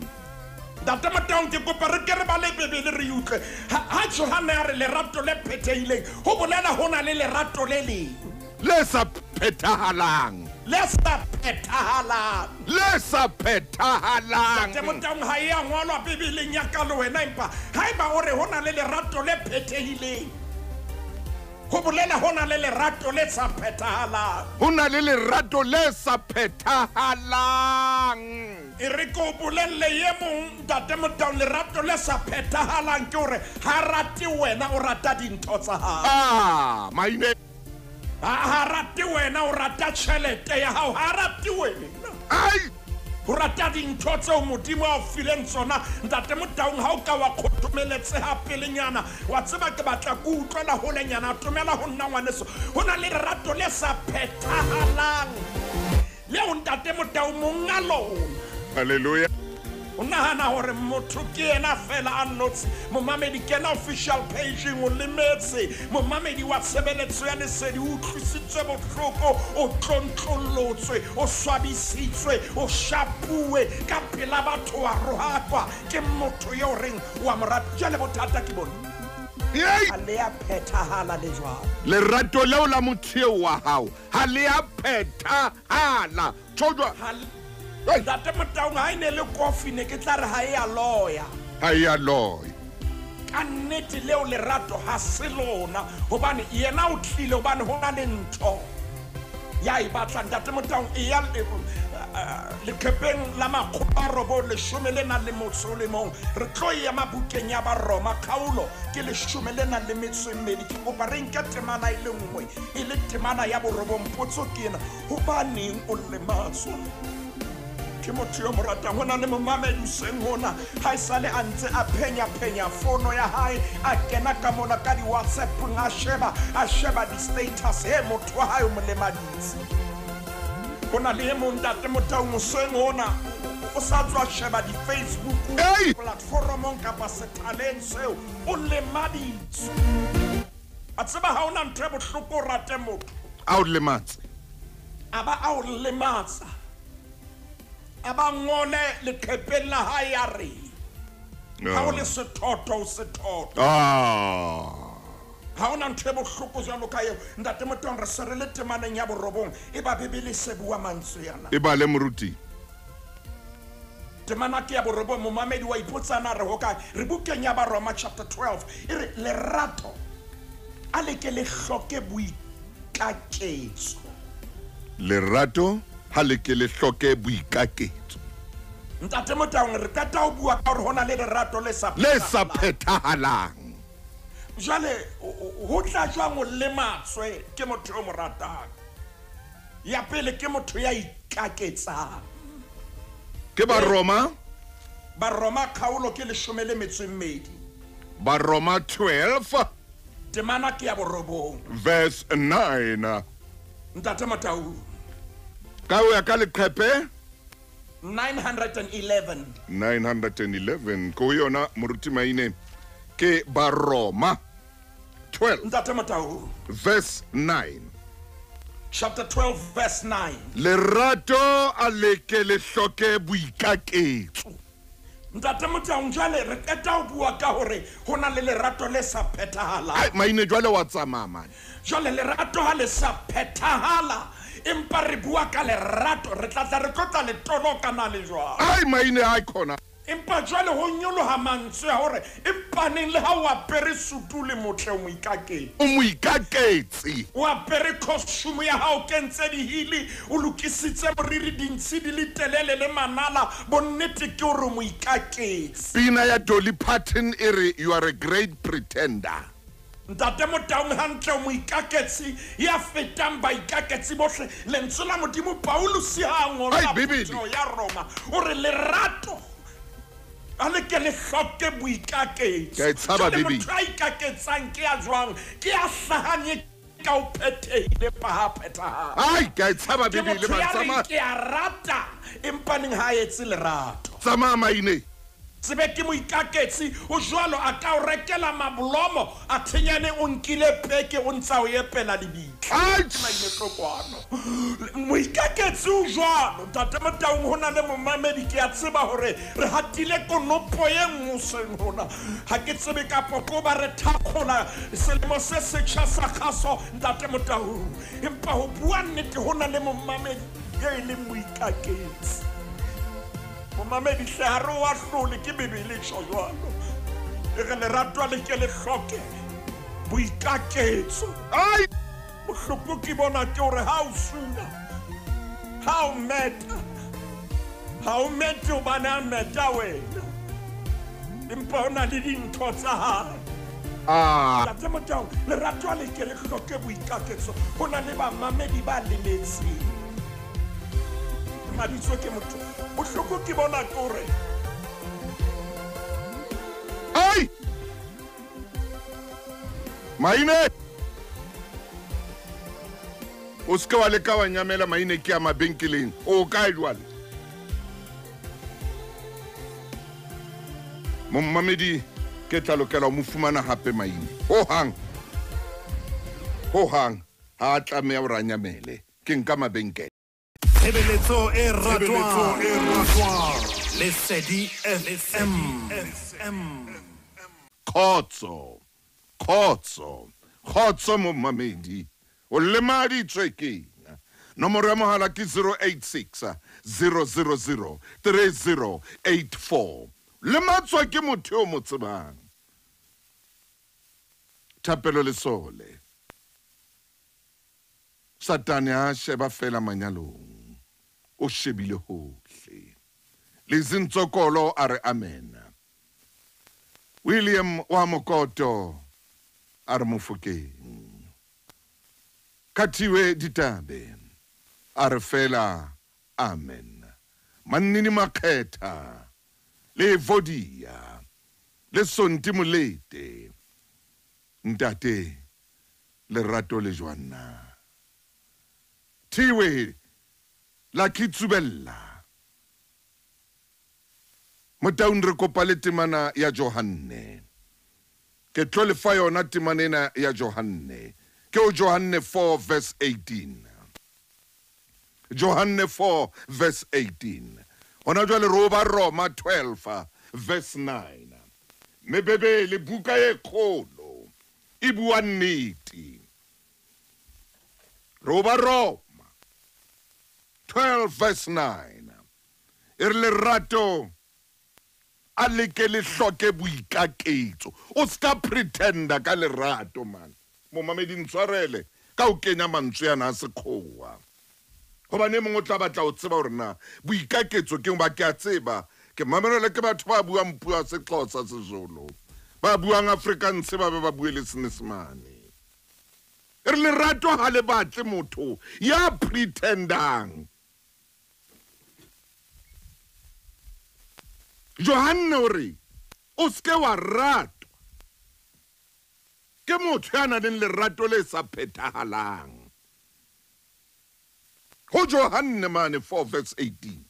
Ntate Motaung ke kopa re ke re bale Bibele re utlwe. Ha Johanne a re lerato le phethehileng ho bolela ho na le lerato le leng le sa phethahalang. Le sa phethahalang. Le sa phethahalang. Ntate Motaung ha e a ngolwa Bibeleng ya ka le wena, empa haeba o re ho na le lerato le phethehileng ho bolela ho na le lerato le sa phethahalang. Ho na le lerato le sa phethahalang. E re ko bolelle ye mong Ntate Motaung lerato le sa phethahalang ke hore ha rate wena o rata dintho tsa hao. Ah, maine. Ha rate wena o rata tjhelete ya hao, ha rate wena. Ai. Ho rata dintho tseo Modimo a o fileng tsona Ntate Motaung ha o ka wa kgothomeletseha pelenyana wa tseba ke batla ke utlwela holenyana tomela ho nna ngwaneso. Ho na le lerato le sa phethahalang leo Ntate Motaung monga lona. Hallelujah. O nahana hore motho ke yena fela a nnotshi. Momamedi kena official page-eng o lemetse. Momamedi wa tshebeletso ya lesedi o utlwisitswe bohloko, o tlontlollotswe, o swabisitswe, o shapuwe ka pela batho wa rohakwa ke motho eo reng wa mo rata. Jwale bothata ke bona. Yei! Ha le a phethahala le jwalo. Lerato leo la motho eo wa hao ha le a phethahala. Tjho jwa. Ntate Motaung ha e ne le kofi ne ke tla re ha e a loya. Ha ya loy. Ka nnete leo lerato ha se lona, hobane yena o tlile hobane ho na le ntho ya e batlang. Ntate Motaung, e ya leqepheng la 911, re tlo ema bukeng ya Baroma kgaolo ke 12. Ke kopa re nke temana e le nngwe, e le temana ya 9. Potso ke ena: hobaneng o lematswa ke motho yo mo ratang? Ho na le momamedi hoseng hona, ha esale a ntse a phenya-phenya fono ya hae, a kena ka mona ka di-WhatsApp-ong, a sheba di-status, he motho wa hae o mo lemaditse. Ho na le e mong ntate Motaung hoseng hona, o sa tswa sheba di-Facebook platformong kapa sethaleng seo, o lemaditswe. A tseba ha ona ntho e bohloko o rate motho, a o lematse, a ba a o lematsa, a ba ngole leqepheng la hae ya re ha o le sethotho o sethotho. Ha ona ntho e bohloko jwalo ka eo. Ntate Motaung, re se re le temaneng ya 9, e ba Bibele se bua mantswe yana. E ba le moruti. Temana ke ya 9, momamedi wa ipotsana re hokae? Re bukeng ya Baroma chapter 12, e re lerato a le ke le hloke boikaketso. Lerato ha le ke le hloke boikaketso. Ntate Motaung, re qeta ho bua ka hore ho na le lerato le sa phethahalang. Jwale ho tla jwang o lematswe ke motho yo mo ratang? Ya pele ke motho ya ikaketsang. Ke Baroma? Baroma kgaolo ke 12. Baroma 12. Temana ke ya 9. Verse 9. Ntate Motaung, ka ho ya ka leqephe 911. 911 ko yona moruti Maine, ke Baroma 12. Ntate Motaung, verse 9. Chapter 12 verse 9. Lerato a le ke le hloke boikaketso. Ntate Motaung, jwale re qeta ho bua ka hore ho na le lerato le sa phethahalang. Ai Maine, jwale wa tsamaya mane. Jwale lerato ha le sa phethahala, empa re bua ka lerato, re tla tla re tlotla le toloka na le jwang. Ai Maine, ha khona. Empa jwale ho nyoloha mantswe a hore empaneng le ha o apere sutu le motle o moikaketsi. O moikaketsi. O apere costume ya hao, kentse dihili, o lokisitse moriri, dintshi di le telele le manala, bonnete ke hore o moikaketsi. Pina ya Dolly Parton e re you are a great pretender. Ntate Motaung, hantle o moikaketsi ya fetang baikaketsi bohle. Lentswe la Modimo Paulus ha ngola phutheho ya Roma, o re lerato a le ke le hloke boikaketsi. Ke a tshaba Bibele. Motho a ikaketsang ke ya jwang? Ke ya hlahang ka o phethehile pa ha phethahala. Ai, ke a tshaba Bibele, man, tsamaya. Ke a rata empaneng ha etse lerato. Tsamaya Maine. Tsebe ke moikaketsi o jwalo, a ka o rekela mabolomo, a thenyane o nkile peke o ntsa o epela lebitla. Moikaketsi o jwalo. Ntate Motaung, ho na le momamedi, ke a tseba hore re hatile konopo e nngwe hoseng hona. Ha ke tsebe kapo ko ba re thakgola selemo se setjha sa kgaso, Ntate Motaung. Empa ho bua nnete, ho na le momamedi e leng moikaketsi. Momamedi hle, ha re o ahlole, ke Bibele tjho jwalo. E re lerato le ke le hloke boikaketso. Ai, bohloko ke bona ke hore ha o suna, ha o meta, ha o mete hobane a meta wena, empa ho na le dintho tsa hae. Ntate Motaung, lerato le ke le hloke boikaketso. Ho na le bamamedi ba lemetseng. Mabitso ke motho. Bohloko ke bona ke hore ai Maine, o se ke wa leka wa nyamela Maine, ke ya mabenkeleng. O kae jwale? Momamedi ke tla lokela ho mo fumana hape Maine. Hohang, hohang ha a tlameha hore a nyamele. Ke nka mabenkele. Tshebeletso e ratwang, Lesedi FM. Khotso, khotso, khotso momamedi. O lemaditswe ke eng? Nomoro ya mohala ke 086 000 3084. Lematswa ke motho o mo tsebang. Thapelo Lesole. Satane a sheba fela manyalong. O shebile hohle. Lezintsokolo a re amen. William wa Mokoto a re Mofokeng. Khathiwe Ditabe a re fela amen. Mannini Makgetha le Vodia le Sonti Molete. Ntate lerato le jwang na? Thiwe Lucky Tsubella. Motaung re kopa le temana ya Johanne. Ke tlo le fa yona temana ena ya Johanne. Ke o Johanne 4 verse 18. Johanne 4 verse 18. Hona jwale re o ba Roma 12 verse 9. Mme Bebele buka e kgolo e bua nnete. Re o ba Roma 12 verse 9. E re lerato a le ke le hloke boikaketso. O ska pretenda ka lerato man. Momamedi ntshwarele ka o kenya mantswe ana a sekgowa. Hobane e mong o tla batla ho tseba hore na boikaketso ke ba ke a tseba. Ke mamelele ke batho ba buang puo ya Sexhosa, Sezulu, ba buang Afrikaans, ba be ba bue le Senyesemane. E re lerato ha le batle motho ya pretendang. Johanne o re o ske wa ratwa ke motho ya nang le lerato le sa phethahalang. Ho Johanne mane 4 verse 18.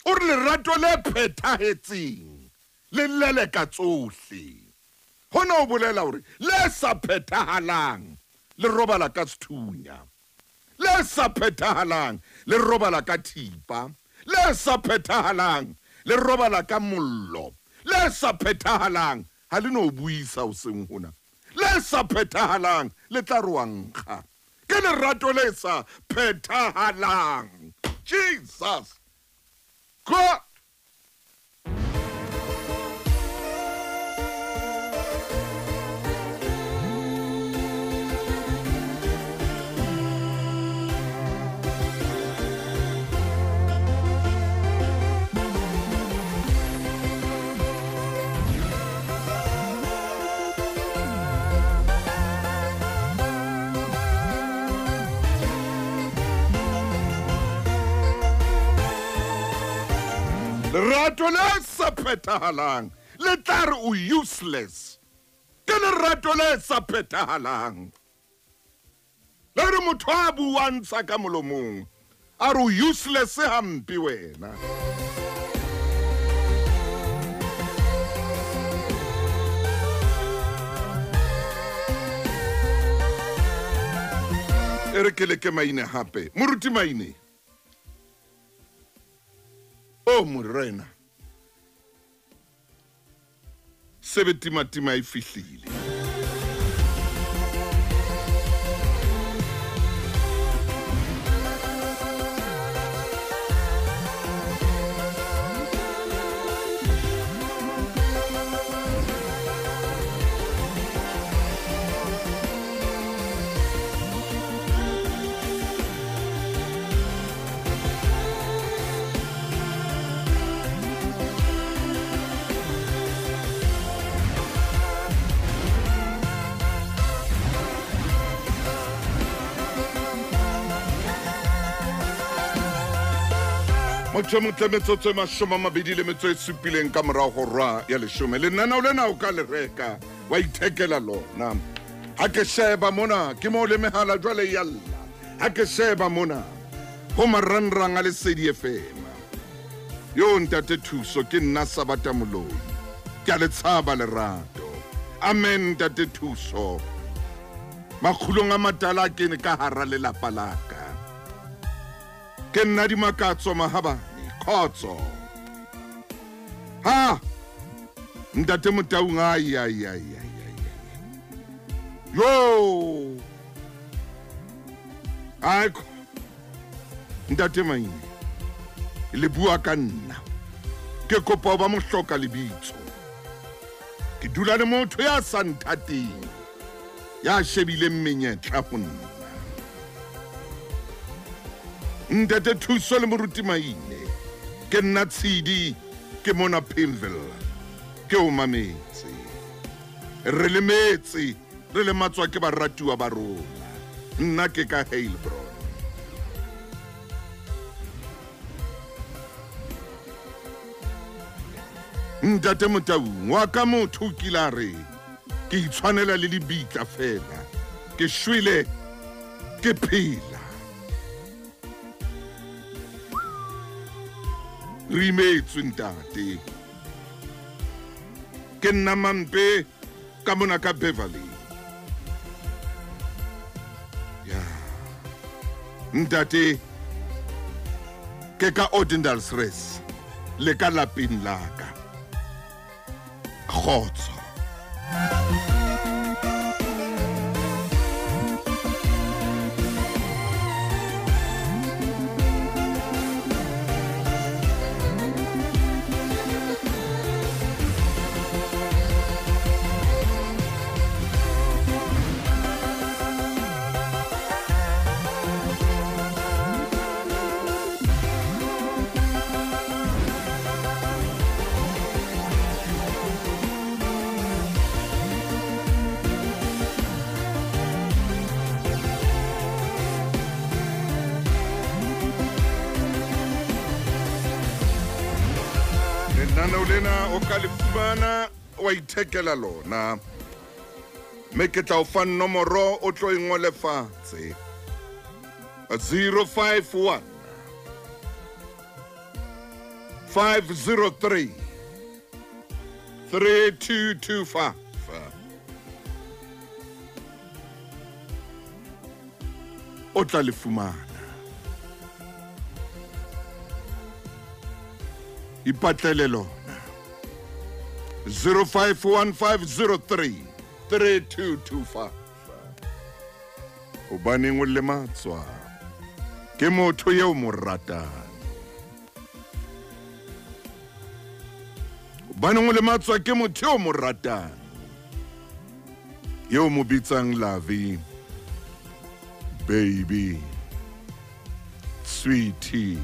O re lerato le phethahetseng le leleka tsohle. Hona o bolela hore le sa phethahalang le robala ka sethunya. Le sa phethahalang le robala ka thipa. Le sa phethahalang le robala ka mollo. Le sa phethahalang ha le no buisa hoseng hona. Le sa phethahalang le tla roankga. Ke lerato le sa phethahalang. Jesus God. Lerato le sa phethahalang le tla re o useless. Ke lerato le sa phethahalang. Le re motho a buang tsa ka molomong a re o useless hampe wena. E re ke leke maine hape. Moruti Maine. O morena. Sebetimatima e fihlile. Motho motle metsotso e 27 ka morao ho hora ya 10. Lenaneo lena o ka le reka wa ithekela lona. Ha ke sheba mona ke mo le mehala jwale ya lla. Ha ke sheba mona ho marangrang a Lesedi FM. Yo ntate Thuso ke nna Sabata Moloi. Ke a le tshaba lerato. Amen ntate Thuso. Makgulong a matala ke ne ka hara lelapa la ka. Ke nna Dimakatso Mahabane khotso. Ha ntate Motaung ai ai ai ai. Yo ai ntate Maine le bua ka nna. Ke kopa ho ba mohloka lebitso. Ke dula le motho ya sa nthateng, ya shebileng menyetla ho nna. Ntate Thuso le Moruti Maine, ke nna Tshidi, ke mona Pimville, ke o mametse. Re lemetse, re lematswa ke baratuwa ba rona. Nna ke ka Heilbron. Ntate Motaung, wa ka motho o kile a re ke itshwanela le lebitla fela, ke shwele ke phela. Re imetswe ntate. Ke nna Mampe ka mona ka Beverly. Ya. Ntate ke ka Odendaalsrus le ka lapeng la ka. Kgotso. Lenaneo lena o ka le fumana wa ithekela lona, mme ke tla o fa nomoro o tlo e ngole fatshe. 051 503 3225. O tla le fumana. Ipatlele lona. 051503 3225. Hobaneng o lematswa ke motho eo mo ratang? Hobaneng o lematswa ke motho eo mo ratang, eo mo bitsang lovey, baby, sweetie,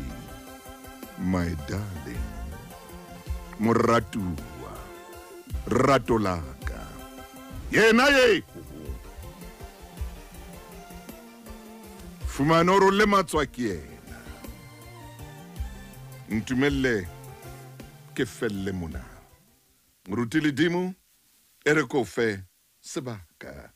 my darling, moratuwa, rato la ka, yena ye fumana hore o lematswa ke yena. Ntumelle ke felle mona. Moruti Ledimo, e re ko fe sebaka.